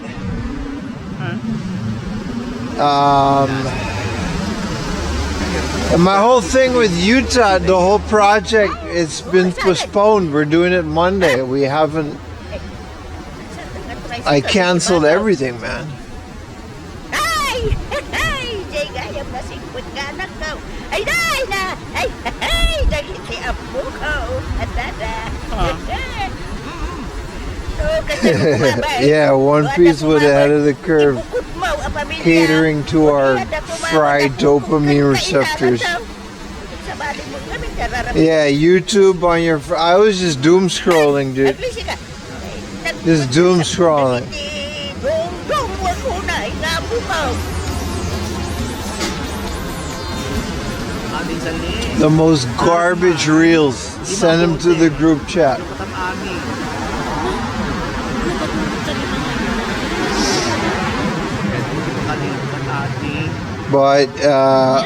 Um, and my whole thing with Utah, the whole project, it's been postponed. We're doing it Monday. We haven't. I canceled everything, man. Ay! Ay! Jay, gayam na singkot nga anak ko. Ay, nay na! Ay! Ay! Dagiti apo ko. At dada. Ah. Mm. So, kasi kung mabait, yeah, One Piece with ahead of the curve, catering to our fried dopamine receptors. Yeah, YouTube on your. Fr- I was just doom scrolling, dude. Just doom scrolling. The most garbage reels. Send them to the group chat. But uh,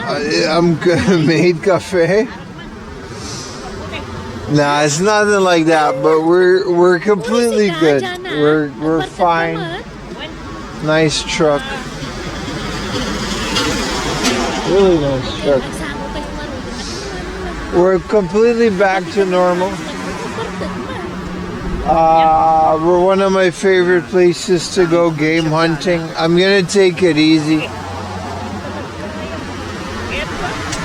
I'm made cafe. Nah, it's nothing like that. But we're we're completely good. We're we're fine. Nice truck. Really nice truck. We're completely back to normal. Uh, we're one of my favorite places to go game hunting. I'm gonna take it easy.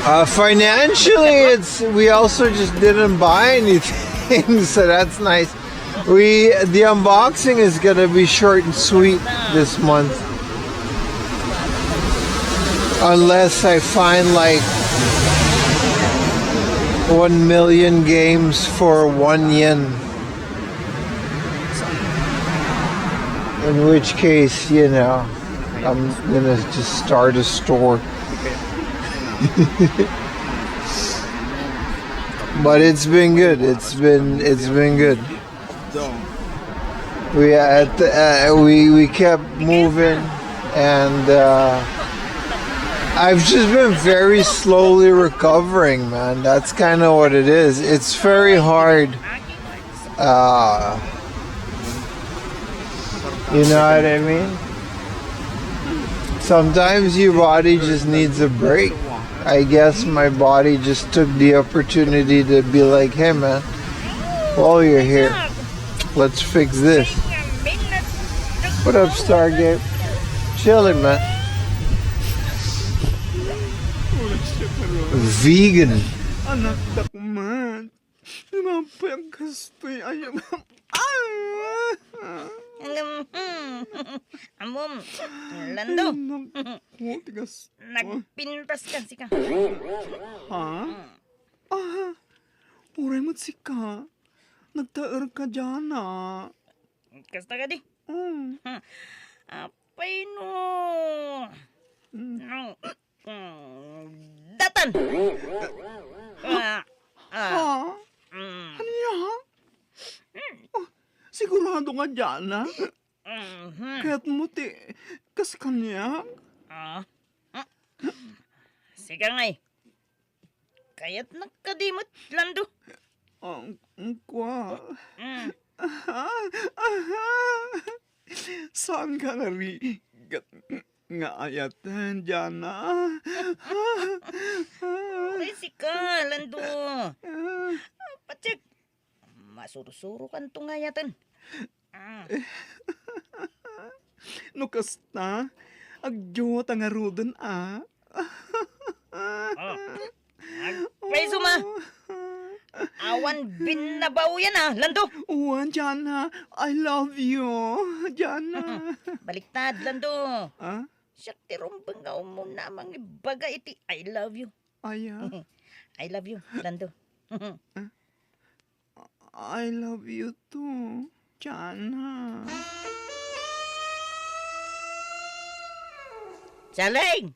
Uh, financially, it's we also just didn't buy anything, so that's nice. We the unboxing is gonna be short and sweet this month. Unless I find like one million games for one yen. In which case, you know, I'm gonna just start a store. But it's been good. It's been it's been good. We at uh, we we kept moving, and uh, I've just been very slowly recovering, man. That's kind of what it is. It's very hard. Uh, you know what I mean? Sometimes your body just needs a break. I guess my body just took the opportunity to be like, "Hey, man, while you're here, let's fix this." What up, Stargate? Chilling, man. Vegan. Anak, dakman. Napay ang kastoy. Ay, ah! Alam, hmm. Amom, Lando. Ay, naku, tigas. Nagpintas ka, sika. Ha? Ah, uray mo, sika. Nagtaer ka dyan, ah. Kasta ka di? Mm. Hmm. Apay no. Mm. No. Mm. Datan! Ah, ah. Ha? Mm. Ania? Mm. Oh, sigurado nga dyan, ah? Mhm. Kayat mo ti kas kaniak? Ah. Sika ngay. Kayatnak kadi met, Lando. Ang, ang kwa. Mm. Aha, aha. Saan ka narigat nga ayaten, Jana? Uray sika, Lando. Ah. Patsek, masursuro kanto nga ayaten. Ah. No kasta, agdiyo ta ngaruden, a. Oh. Agpayso, ma. Awan binnabaoyan, a, Lando. Wen, Jana. I love you, Jana. Baliktad, Lando. Ah? Siak ti rumbeng nga umuna a mangibaga iti I love you. Aya? I love you, Lando. Ah? I love you too, Jana. Saleng!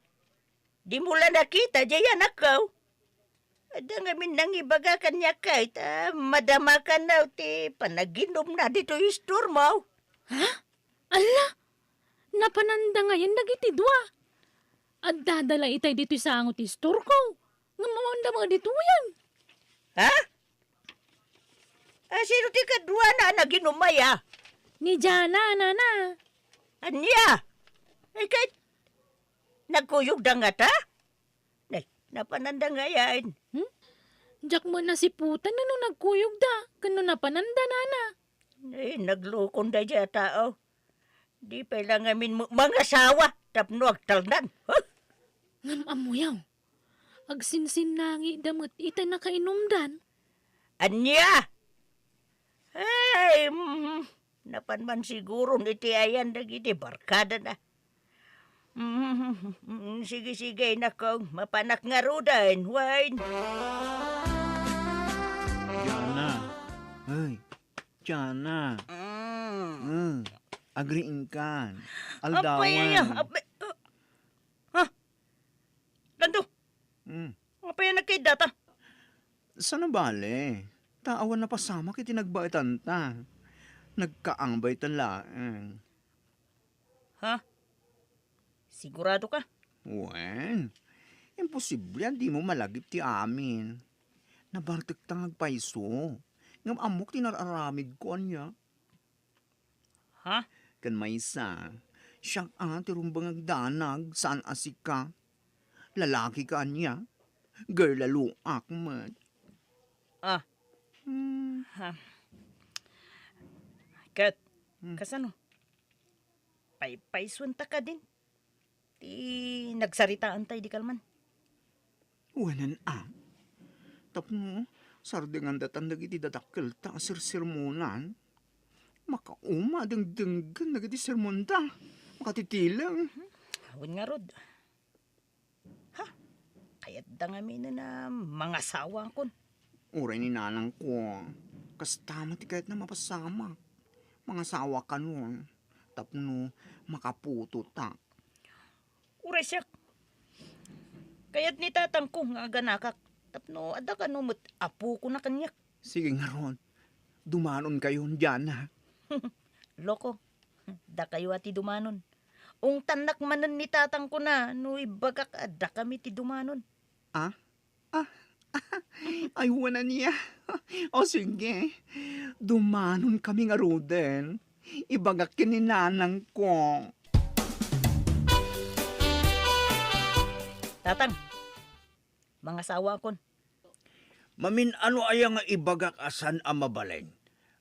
Dimo la nakita, diay anakko? Adda ngamin nangibaga kaniak, kayat a madamakan ti panaginumna ditoy istormo. Ha? Alla! Napananda ngayen dagiti dua. Addada la itay ditoy sango ti istorko. Ngem awanda met ditoyen. Ha? A, sino ti kaduana a naginum aya? Ni Jana, nana. Ania? Ay, ket nagkuyogda ngata? Nay, napananda ngayen. Hmm? Diak met nasiputan no nagkuyogda ken no napananda, nana. Ay, naglukon daydiay a tao. Di pay la ngamin ma-, mangasawa tapno agtalnan. Huh? Ngem ammoyo, agsinsinnangida met iti nakainumdan. Ania? Ay, mm, napan man siguron iti ayan dagiti barkadana. Mm, sige, sige, inakko, mapanak ngaruden, wen. Jana. Ay, Jana. Mm. Mm. Agriingkan. Apay aya? Aldawan. Apay, uh, ha? Lando? Mm. Apay a nagkaiddata? Saan a bale? Ta awan napasamak iti nagbaetanta. Nagkaambayta laeng. Ha? Sigurado ka? Wen, imposible a dimo malagip ti amin. Nabartekta nga agpayso. Ngem ammok ti nar-aramidko, ania? Ha? Ken maysa, siak a ti rumbeng agdanag, saan a sika. Lalaki ka ania? Girl a luak met. Ah. Hmm. Ha. Ket, hmm, kasano? Paypaysuenta kadin ti nagsaritaanta idi kalman? Wen a. Tapno sardengandatan dagiti dadakkelta a sersermonan. Makauma a dengdenggen dagiti sermonda. Makatitileng. Awan ngarud. Ha? Kayatda ngamin a mangasawakon. Uray ni nanangko, kasta met ti kayatna mapasamak. Mangasawakanon, tapno makaputotak. Uray siak. Kayat ni tatangko nga aganakak, tapno adda kano met apokon a kaniak. Sige ngarud, dumanonkayon, Diana. Loko, dakayo a ti dumanon. Ungtannak manen ni tatangko na no ibagak a dakami ti dumanon. Ah? Ah? Ay, wen ania. O sige, dumanonkami ngaruden. Ibagak ken ni nanangko. Tatang, mangasawakon. Mamin-ano aya nga ibagak a saan a mabalin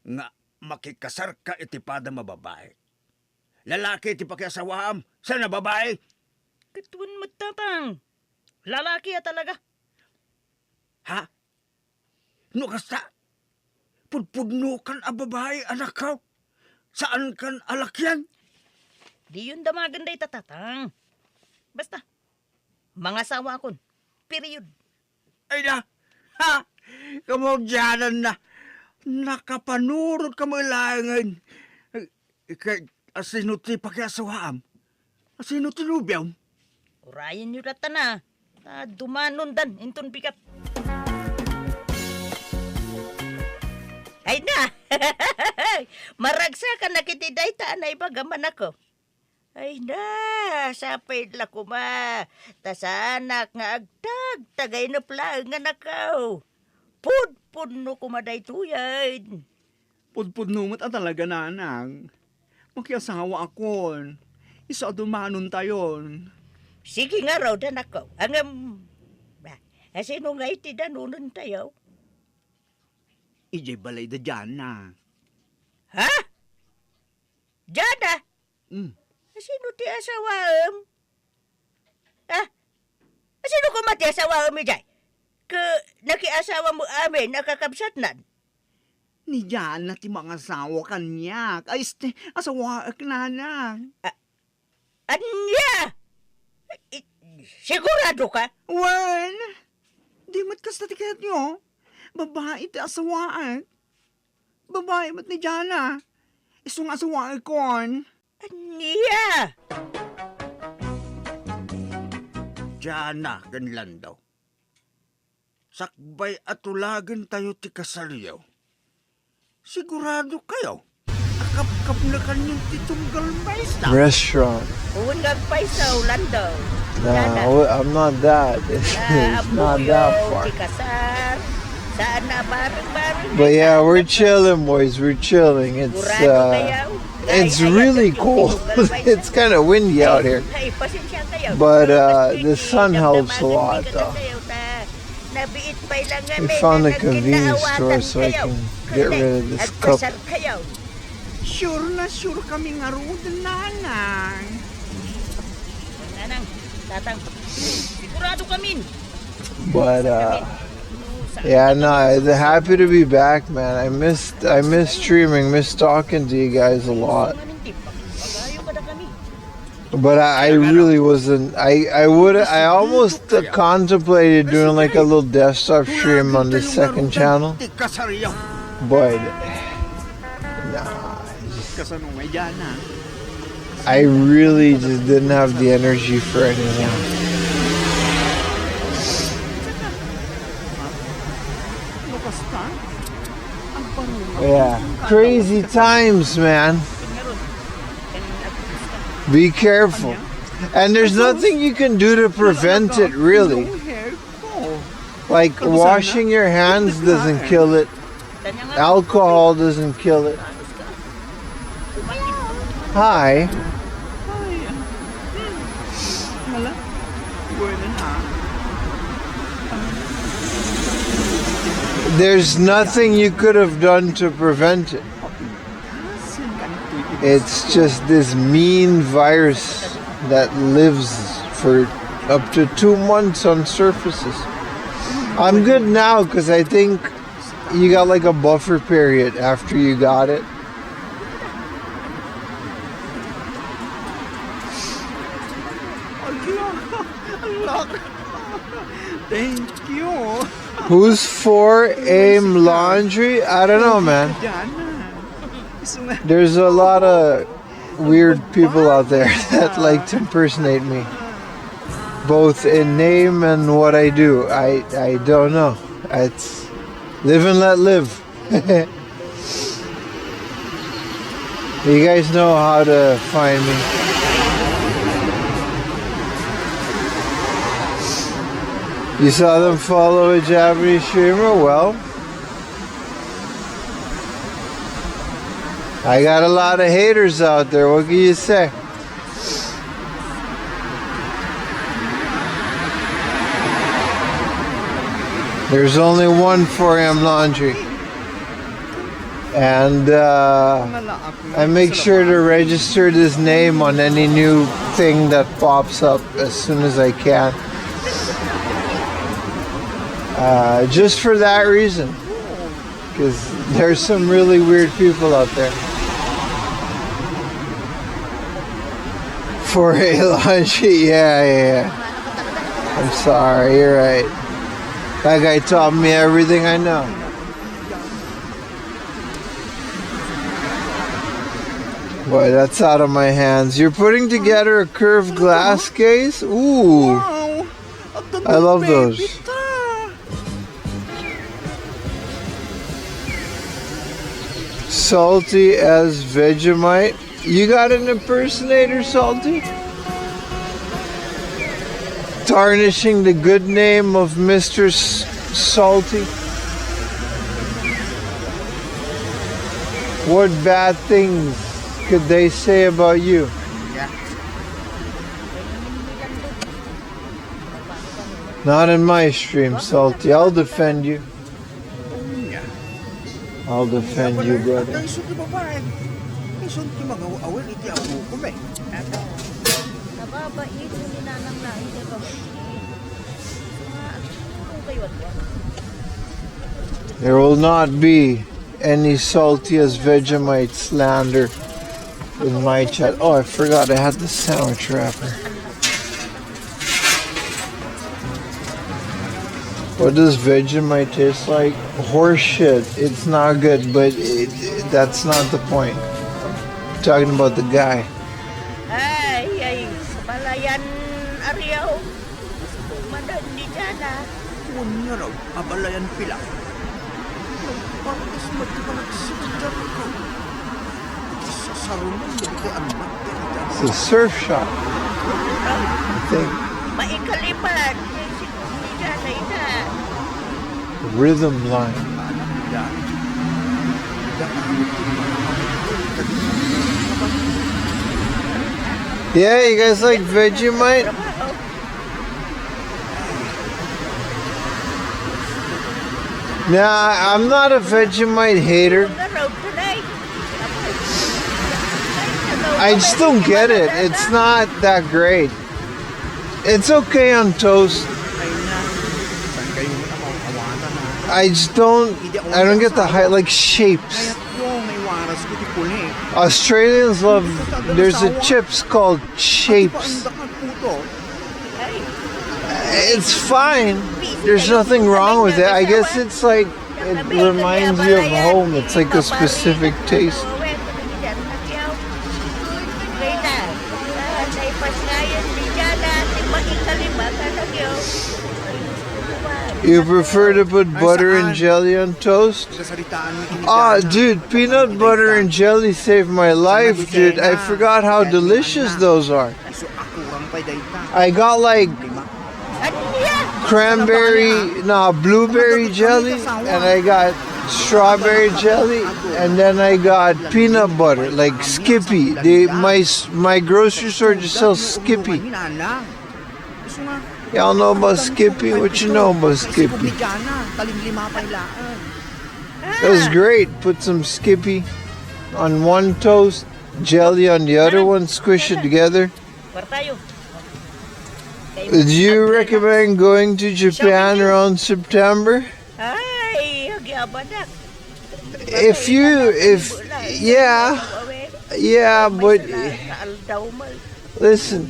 nga makikasarka iti padam a babai? Lalaki ti pakiasawaam, saan a babai? Ket wen met, Tatang. Lalaki a talaga. Ha? No kasta, pudpudnokan a babai, anakko. Saankan a lakian. Diyon damagen dayta, Tatang. Basta, mangasawakon. Period. Ay na! Ha? Kamaudiananna. Nakapanurot ka met laengen. Ket asino ti pakiasawaam? Asino ti nobiom? Urayenyo latta na. Ta dumanondan inton bigat. Ay na! Maragsakan na kiti dayta a naibaga, manakko. Ay na, sapay la koma, ta saanak nga agtagtagainep laeng, anakko. Pudpudno koma daytoyen. Pudpudno met a talaga, nanang. Makiasawaakon. Isu a dumanontayon. Sige ngarud, anakko. Ngem, ba, asino ngay ti danonentayo? Idiay balay da Diana. Ha? Diana? Mm. Asino ti asawaem? Ah? Asino koma ti asawaem idiay? Ket nakiasawa met amin a kakabsatnan? Ni Diana ti mangasawa kaniak. Ay, este, asawaek, nanang. Ah, ania? I-, sigurado ka? Wen, di met kasta ti kayatyo. Babai ti asawaek. Babai met ni Diana. Isu nga asawaekon. Ania? Diana ken Lando. Sakbay a tulagentayo ti kasaryo. Sigurado kayo? Akapkapnekanyo ti tunggal maysa. Restaurant. Uwan nga agpayso, Lando. Nah, Diana. I- I'm not that. It's, Ah, it's not that ammoyo far. Ti kasar. Saan na bareng-bareng But yeah, we're chilling, boys. We're chilling. It's, Sigurado uh, kayo? It's really cold. It's kinda windy out here. Ay, pasensya kayo. But, uh, the sun helps a lot, though. Nabiit pay lang nga. We found a convenience store so I can get rid of this cup. Sure na sure kami ngarud, nanang. Nanang, tatang, sigurado kami. But, uh, yeah, no, I'm happy to be back, man. I missed, I missed streaming, missed talking to you guys a lot. But I, I really wasn't. I, I would. I almost contemplated doing, like, a little desktop stream on the second channel, but nah. I just, Kasano may Diana? I really just didn't have the energy for anything. Ano kasta? Ang parunga. Yeah, crazy times, man. Be careful. And there's nothing you can do to prevent it, really. Like, washing your hands doesn't kill it. Alcohol doesn't kill it. Hi. There's nothing you could have done to prevent it. It's just this mean virus that lives for up to two months on surfaces. I'm good now 'cause I think you got, like, a buffer period after you got it. Thank you. Who's for Aim Laundry? I don't know, man. There's a lot of weird people out there that like to impersonate me, both in name and what I do. I I don't know. It's live and let live. You guys know how to find me. You saw them follow a Japanese streamer? Well, I got a lot of haters out there. What can you say? There's only one four A M laundry. And uh, I make sure to register this name on any new thing that pops up as soon as I can. Uh, just for that reason. Because there's some really weird people out there. four A laundry, yeah, yeah, yeah. I'm sorry, you're right. That guy taught me everything I know. Boy, that's out of my hands. You're putting together a curved glass case? Ooh. Wow! I love those. Salty as Vegemite. You got an impersonator, Salty? Tarnishing the good name of Mister S- Salty. What bad things could they say about you? Not in my stream, Salty. I'll defend you. I'll defend you, brother. Isu ti babae. Isu ti mangaw-awir iti apukom, eh. Nababait ni nanang na iti babae. Nga, agtulong kayo at There will not be any Salty as Vegemite slander in my chat. Oh, I forgot I had the sandwich wrapper. What does Vegemite taste like? Horse shit. It's not good, but it, it- that's not the point. I'm talking about the guy. Ay, ay, sa balayan, Ariaw. Madan ni Jana. Wen nga raw, abalayan pila. Nagpapas mati panagsikitan ko. Sasarunan dagiti anak dagita. It's a surf shop, I think. Maikalibat. Ni Jana ita. Rhythm line. Yeah, you guys like Vegemite? Nah, I'm not a Vegemite hater. I just don't get it. It's not that great. It's okay on toast. I just don't. I don't get the high like shapes. Australians love. There's a chips called shapes. It's fine. There's nothing wrong with it. I guess it's like it reminds you of home. It's like a specific taste. You prefer to put butter and jelly on toast? Ah, dude, peanut butter and jelly saved my life, dude. I forgot how delicious those are. I got like cranberry, no, blueberry jelly, and I got strawberry jelly, and then I got peanut butter, like Skippy. They, my s- my grocery store just sells Skippy. Y'all know about Skippy? What you know about Skippy? It was great. Put some Skippy on one toast, jelly on the other one, squish it together. Kwartayo. Do you recommend going to Japan around September? Ay, agyabadak. If you, if, yeah, yeah, but Aldaw man. Listen,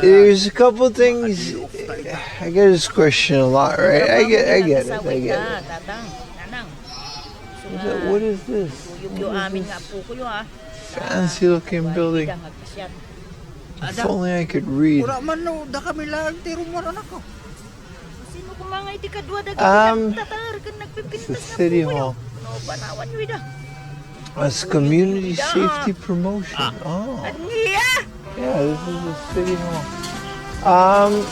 there's a couple things. I get this question a lot, right? I get, I get it. I get it. Is that, what is this? What is this fancy looking building? If only I could read. Wala man, no, da kami lang, tiro mo, anak ko. Sino kumangay ti kadua dagiti Um, nagtatar ken nagpipintas nga City puyo? Hall. No, banawan yo ida. As community safety promotion. Oh. Ania? Yeah, this is the City Hall. Um,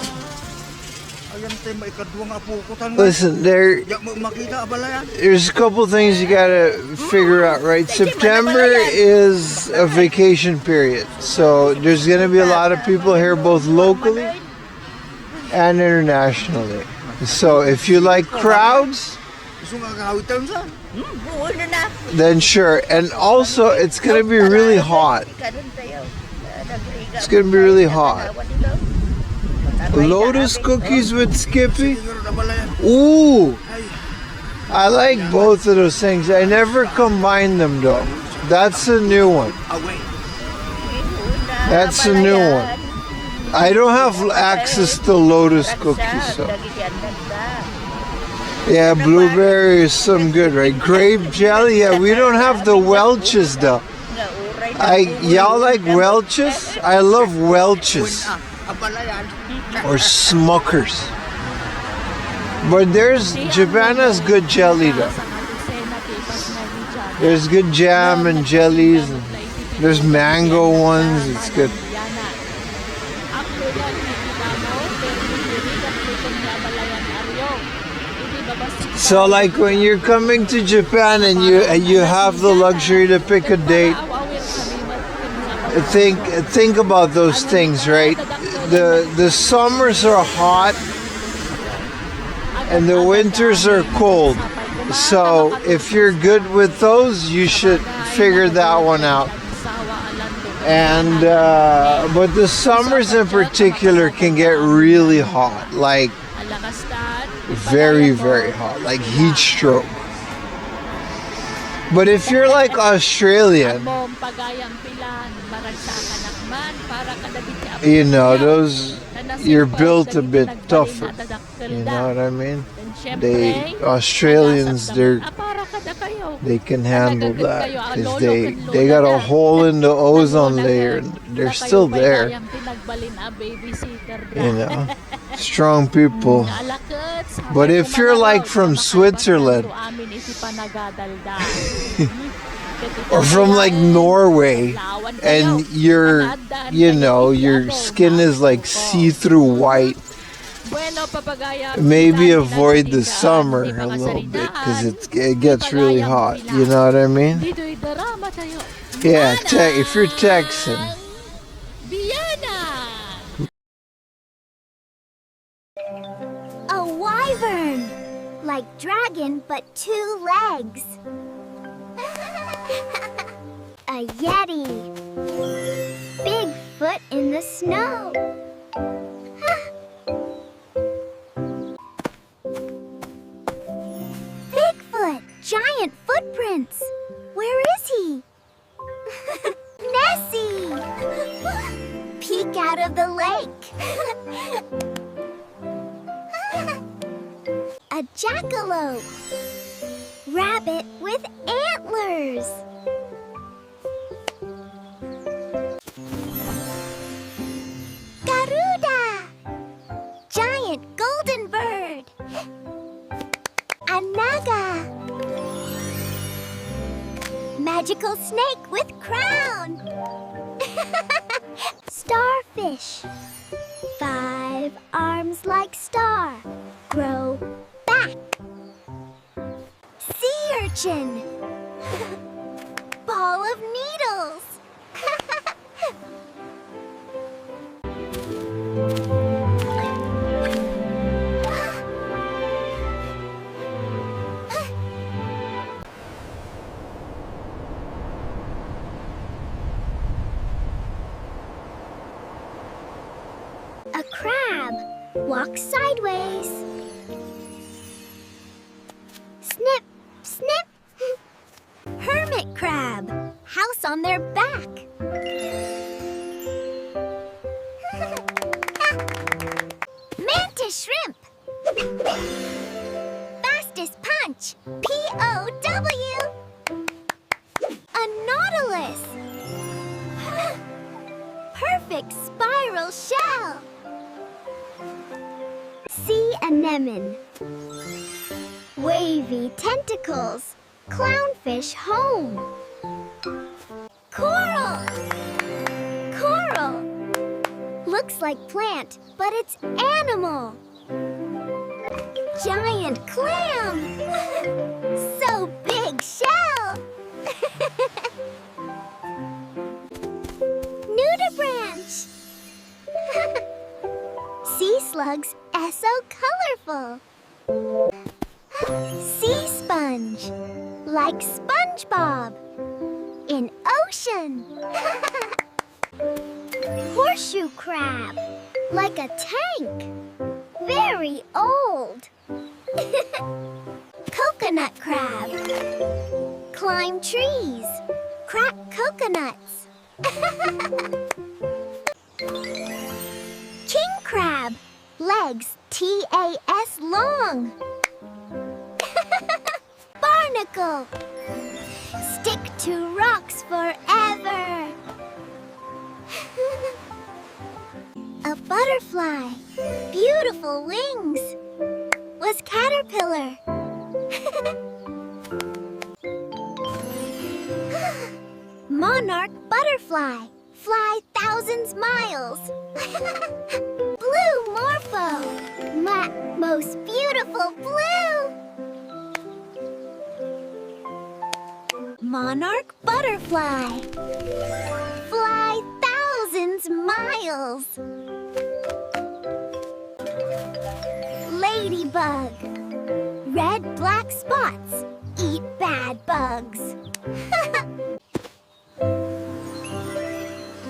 Ayan, tay, maikadua nga apo ko, tan, listen, there, ya, ma-, makita, abalayan. There's a couple things you gotta figure out, right? September is a vacation period, so there's gonna be a lot of people here, both locally and internationally. So if you like crowds, then sure. And also, it's gonna be really hot. It's gonna be really hot. Lotus cookies with Skippy? Ooh! I like both of those things. I never combine them though. That's a new one. That's a new one. I don't have access to Lotus cookies, so. Yeah, blueberry is some good, right? Grape jelly, yeah, we don't have the Welch's though. I, y'all like Welch's? I love Welch's. Or Smuckers. But there's, Japan has good jelly though. There's good jam and jellies. And there's mango ones. It's good. So, like, when you're coming to Japan and you, and you have the luxury to pick a date, think, think about those things, right? The, the summers are hot and the winters are cold. So if you're good with those, you should figure that one out. And, uh, but the summers in particular can get really hot, like, very, very hot, like heat stroke. But if you're, like, Australian, you know, those, you're built a bit tougher. You know what I mean? They, Australians, they're, they can handle that because they, they got a hole in the ozone layer and they're still there. You know, strong people. But if you're, like, from Switzerland or from, like, Norway and your, you know, your skin is, like, see-through white, maybe avoid the summer a little bit because it, it gets really hot. You know what I mean? Yeah, te- if you're Texan. A wyvern, like dragon but two legs. A yeti. Bigfoot in the snow. Bigfoot, giant footprints. Where is he? Nessie! Peek out of the lake. A jackalope. Rabbit with antlers. Garuda. Giant golden bird. A naga. Magical snake with crown. Starfish. Five arms like star. Grow back. Sea urchin. Ball of needles. A crab walks sideways. Snip, snip. Hermit crab. House on their back. Fastest punch, P O W. A nautilus. Perfect spiral shell. Sea anemone. Wavy tentacles. Clownfish home. Coral. Coral. Looks like plant, but it's animal. Giant clam. So big shell. Nudibranch. Sea slugs are so colorful. Sea sponge, like SpongeBob, in ocean. Horseshoe crab, like a tank, very old. Coconut crab, climb trees, crack coconuts. King crab, legs T A S long. Barnacle, stick to rocks forever. A butterfly, beautiful wings. Was caterpillar. Monarch butterfly, fly thousands miles. Blue morpho, my most beautiful blue. Monarch butterfly, fly thousands miles. Ladybug, red black spots, eat bad bugs.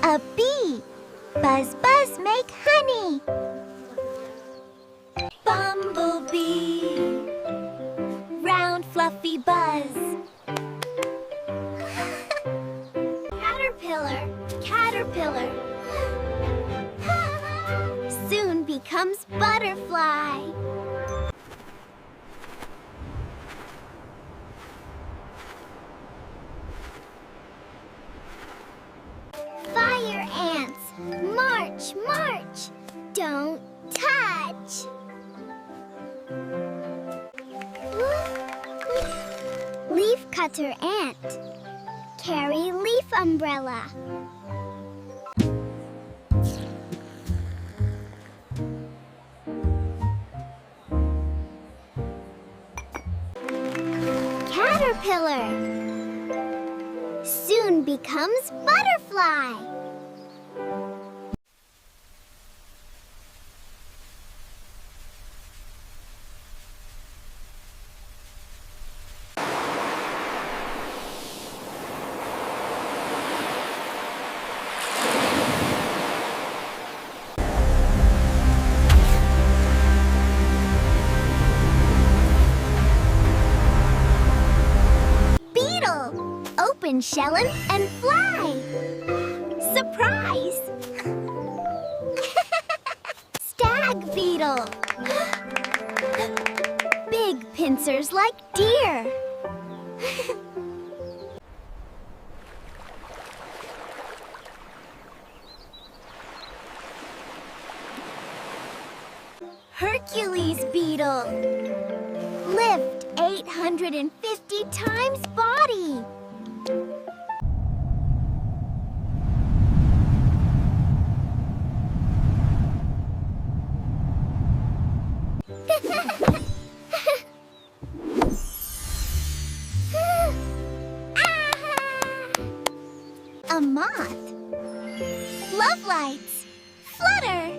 A bee. Buzz, buzz, make honey. Bumblebee. Round, fluffy buzz. Caterpillar, caterpillar. Soon becomes butterfly. Fire ants, march, march! Don't touch! Leaf cutter ant, carry leaf umbrella. Caterpillar soon becomes butterfly. Beetle, open shell and, and fly. Surprise! Stag beetle. Big pincers like deer. Hercules beetle. Lift eight hundred fifty times body. A moth. Love lights. Flutter.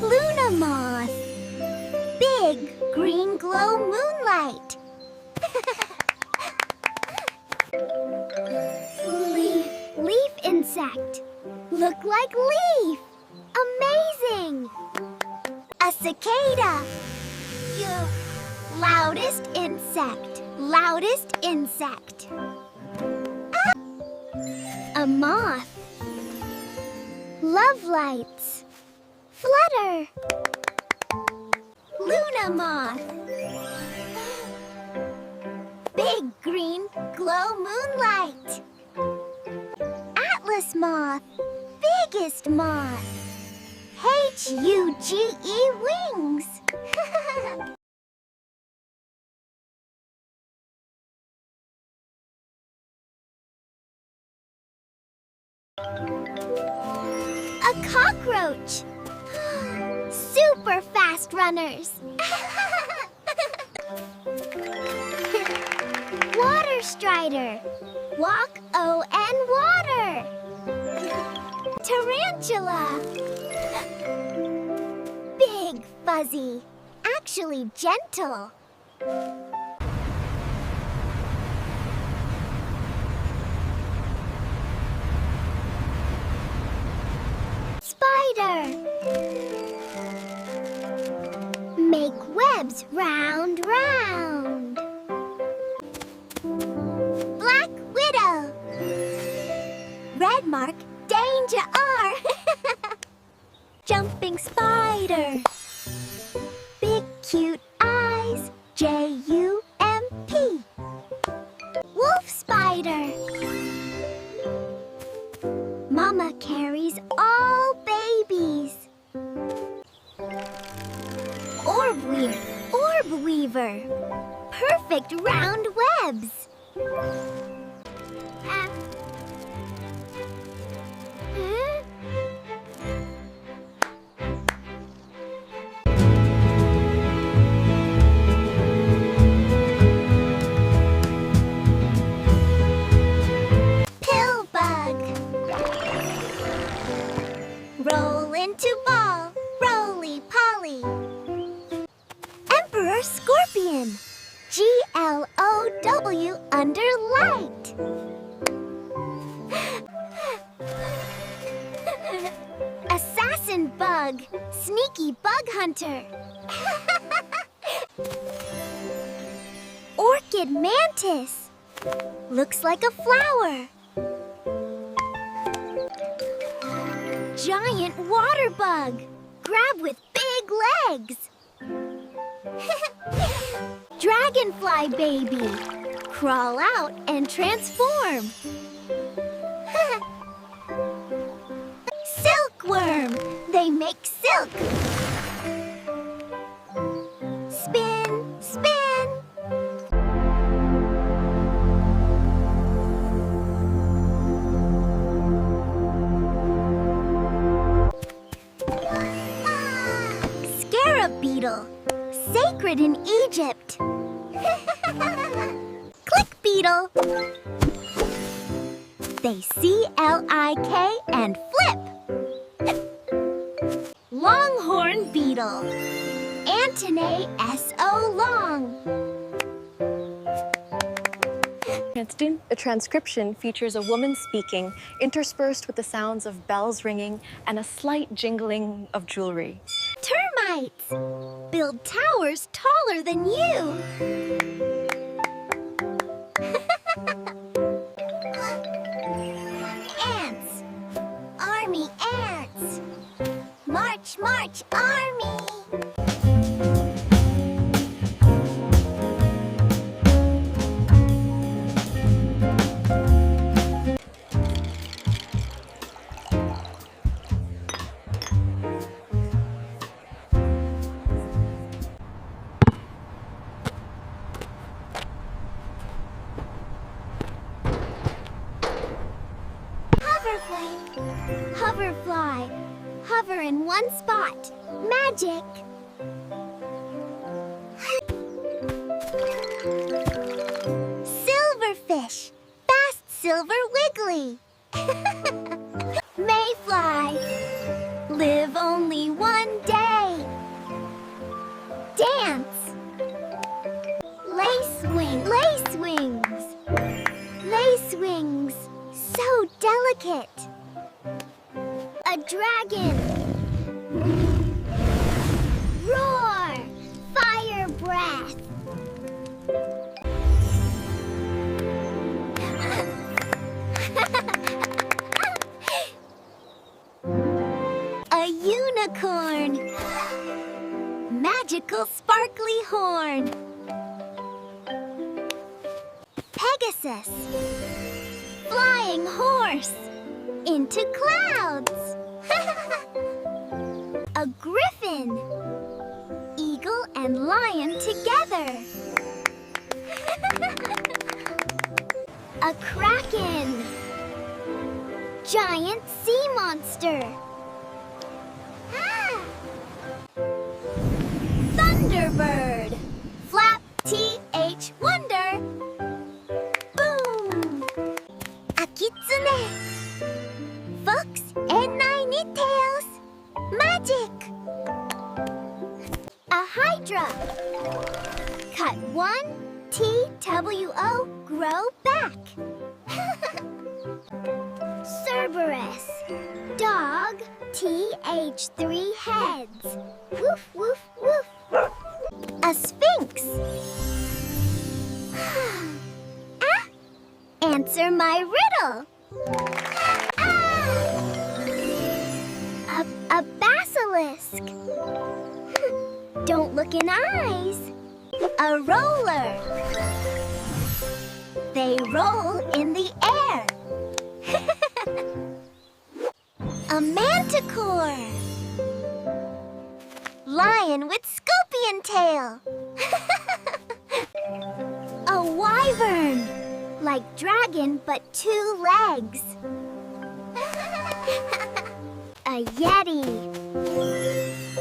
Luna moth. Big green glow moonlight. Leaf, leaf insect. Look like leaf. Amazing. A cicada. You. Loudest insect. Loudest insect. A moth. Love lights. Luna moth. Big green glow moonlight. Atlas moth. Biggest moth. H U G E wings. A cockroach! Super fast runners! Water strider! Walk O N water! Tarantula! Big fuzzy! Actually gentle! Spider! Make webs round, round. Black Widow! Red mark, danger! Jumping spider! Big cute eyes, J U M P. Wolf spider! Mama carries all babies. Orb weaver, orb weaver. Perfect round webs. Ah. Huh? Pill bug. Roll into ball, roly poly. Emperor scorpion. G L O W under light. Assassin bug, sneaky bug hunter. Orchid mantis. Looks like a flower. Giant water bug. Grab with big legs. Dragonfly baby. Crawl out and transform. Silkworm. They make silk. Spin, spin. Scarab beetle, sacred in Egypt. Click beetle. They C L I K and flip. Longhorn beetle. Antennae S O long. The transcription features a woman speaking, interspersed with the sounds of bells ringing and a slight jingling of jewelry. Termites build towers taller than you. Ants. Army ants. March, march, army! Hoverfly. Hoverfly. Hover in one spot. Magic. Silverfish. Fast silver wiggly. Mayfly. Live only one day. Dance. Lace wing. Lace wings. Lace wings. So delicate. A dragon. Roar. Fire breath. A unicorn. Magical sparkly horn. Pegasus. Flying horse. Into clouds. A griffin. Eagle and lion together. A kraken. Giant sea monster. Ah! Thunderbird. Flap T H wonder. Boom! A kitsune. Fox and nine tails. Magic! A hydra. Cut one, T W O, grow back. Cerberus. Dog, T H three heads. Woof, woof, woof. A sphinx. Ah! Answer my riddle. Ah! A, a basilisk. Don't look in eyes. A roller. They roll in the air. A manticore. Lion with scorpion tail. A wyvern. Like dragon, but two legs. A yeti.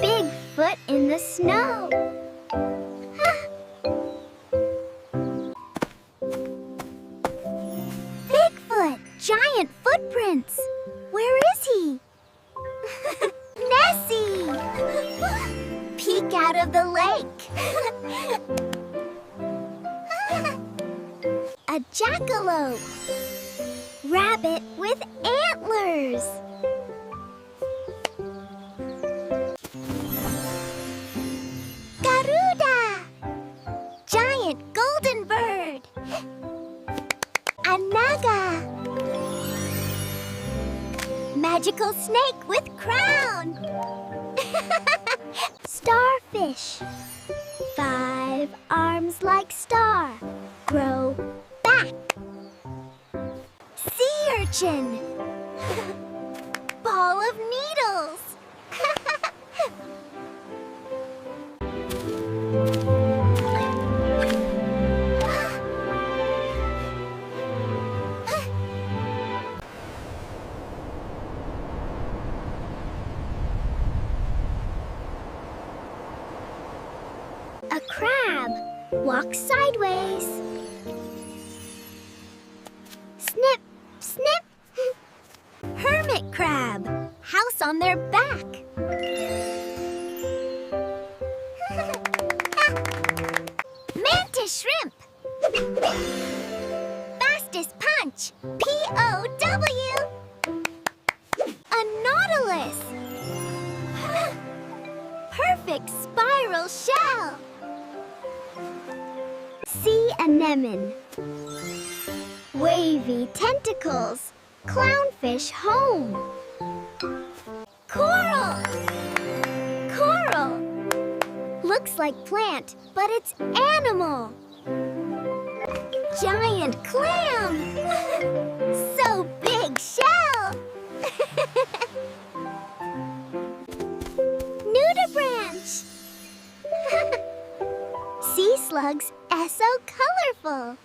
Bigfoot in the snow. Bigfoot, giant footprints. Where is he? Nessie! Peek out of the lake. A jackalope. Rabbit with antlers. Garuda! Giant golden bird. A naga. Magical snake with crown. Starfish. Five arms like star. Grow back. Sea urchin. Ball of needles. A crab walks sideways. Snip, snip. Hermit crab, house on their back. Mantis shrimp. Fastest punch, P O W. A nautilus. Perfect spiral shell. Sea anemone. Wavy tentacles. Clownfish home. Coral! Coral! Looks like plant, but it's animal. Giant clam! So big shell! Nudibranch! Sea slugs are so colorful.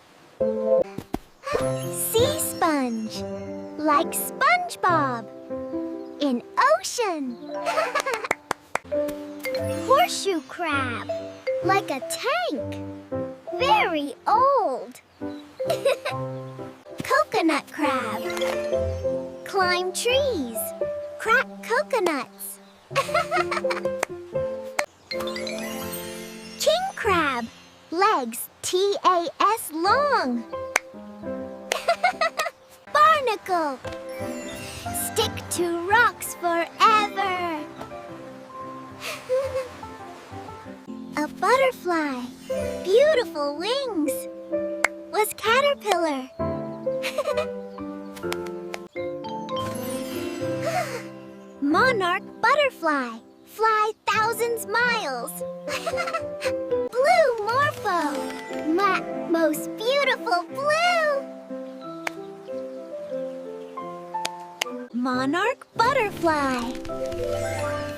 Sea sponge, like SpongeBob, in ocean. Horseshoe crab, like a tank, very old. Coconut crab, climb trees, crack coconuts. King crab, legs T A S long. Barnacle, stick to rocks forever. A butterfly, beautiful wings. Was caterpillar. Monarch butterfly, Fly thousands miles. Blue Morpho. My most beautiful blue. Monarch butterfly.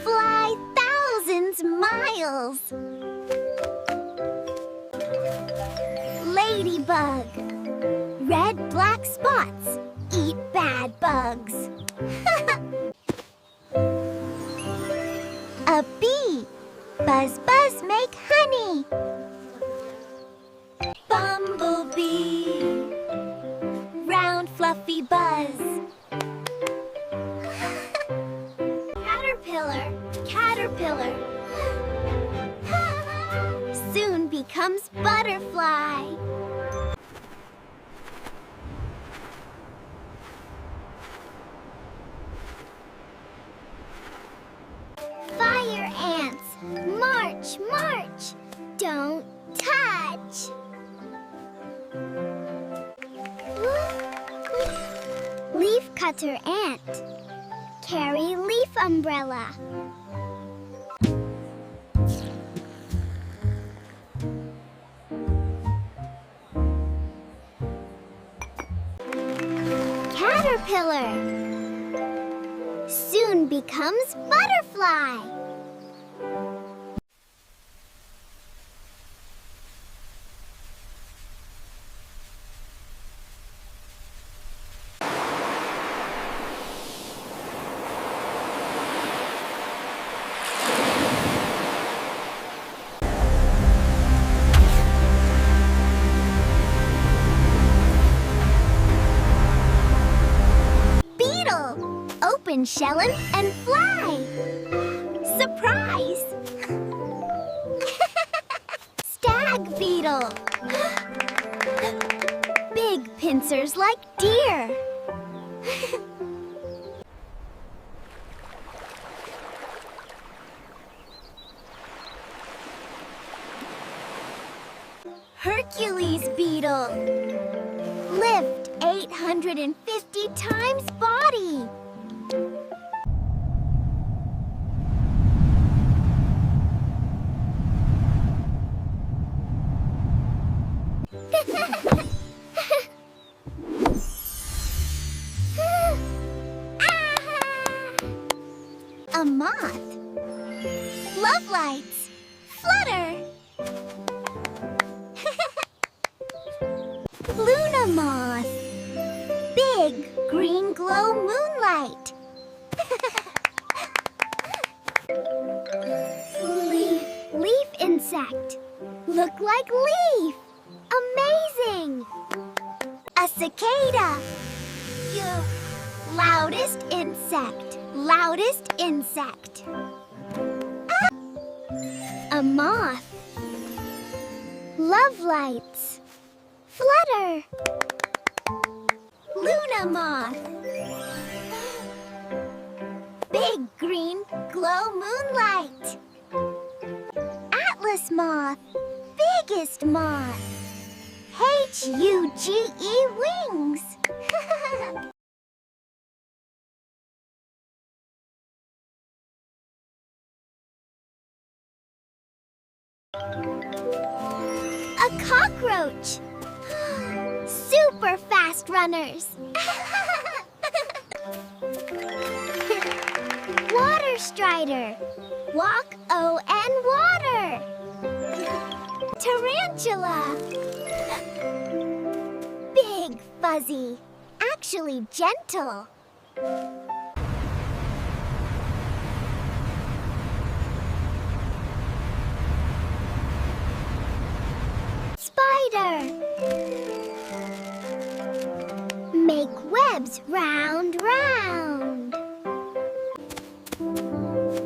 Fly thousands miles. Ladybug. Red black spots. Eat bad bugs. A bee. Buzz, buzz, make honey. Bumblebee. Round, fluffy buzz. Caterpillar, caterpillar. Soon becomes butterfly. Fire ants, march, march. Don't touch. Leaf cutter ant. Carry leaf umbrella. Caterpillar. Soon becomes butterfly. Beetle, open shell and, and fly. Surprise! Stag beetle. Big pincers like deer. Hercules beetle. Lift eight hundred fifty times body. A moth. Love lights. Flutter. Luna moth. Big green glow moonlight. Leaf, leaf insect. Look like leaf. Amazing. A cicada. You. Loudest insect. Loudest insect. A moth. Love lights. Flutter. Luna moth. Big green glow moonlight. Atlas moth. Biggest moth. H U G E wings. A cockroach. Super fast runners. Water strider. Walk O N water. Tarantula. Big fuzzy. Actually gentle. Spider. Make webs round, round.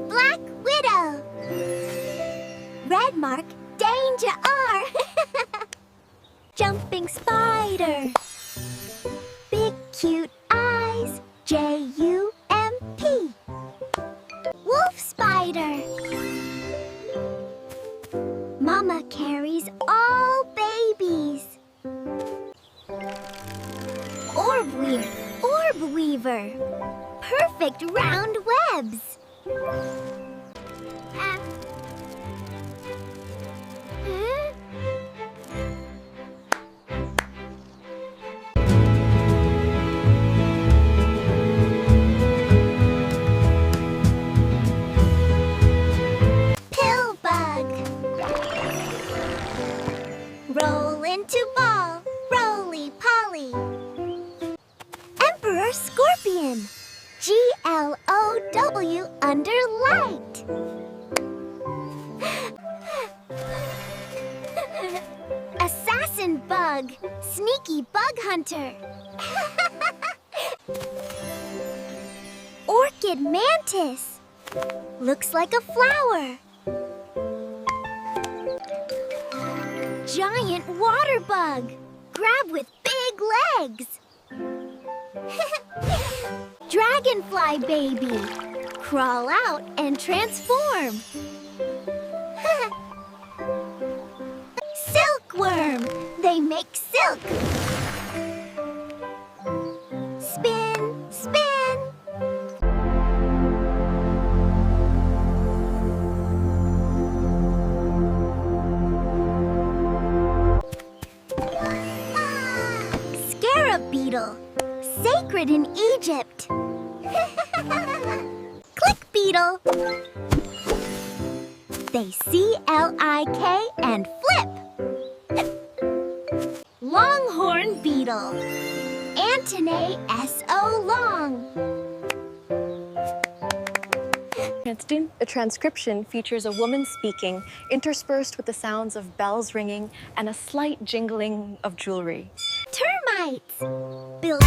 Black widow. Red mark, danger. Jumping spider. Big cute eyes. J U M P. Wolf spider. Mama carries all babies. Orb weaver. Orb weaver. Perfect round webs. to ball, roly poly. Emperor Scorpion, G L O W under light. Assassin bug, sneaky bug hunter. Orchid mantis, looks like a flower. Giant water bug, grab with big legs. Dragonfly baby, crawl out and transform. Silkworm, they make silk. Spin, spin. Scarab beetle, sacred in Egypt. Click beetle. They C L I K and flip. Longhorn beetle. Antennae S O long. A transcription features a woman speaking, interspersed with the sounds of bells ringing and a slight jingling of jewelry. Termites. Build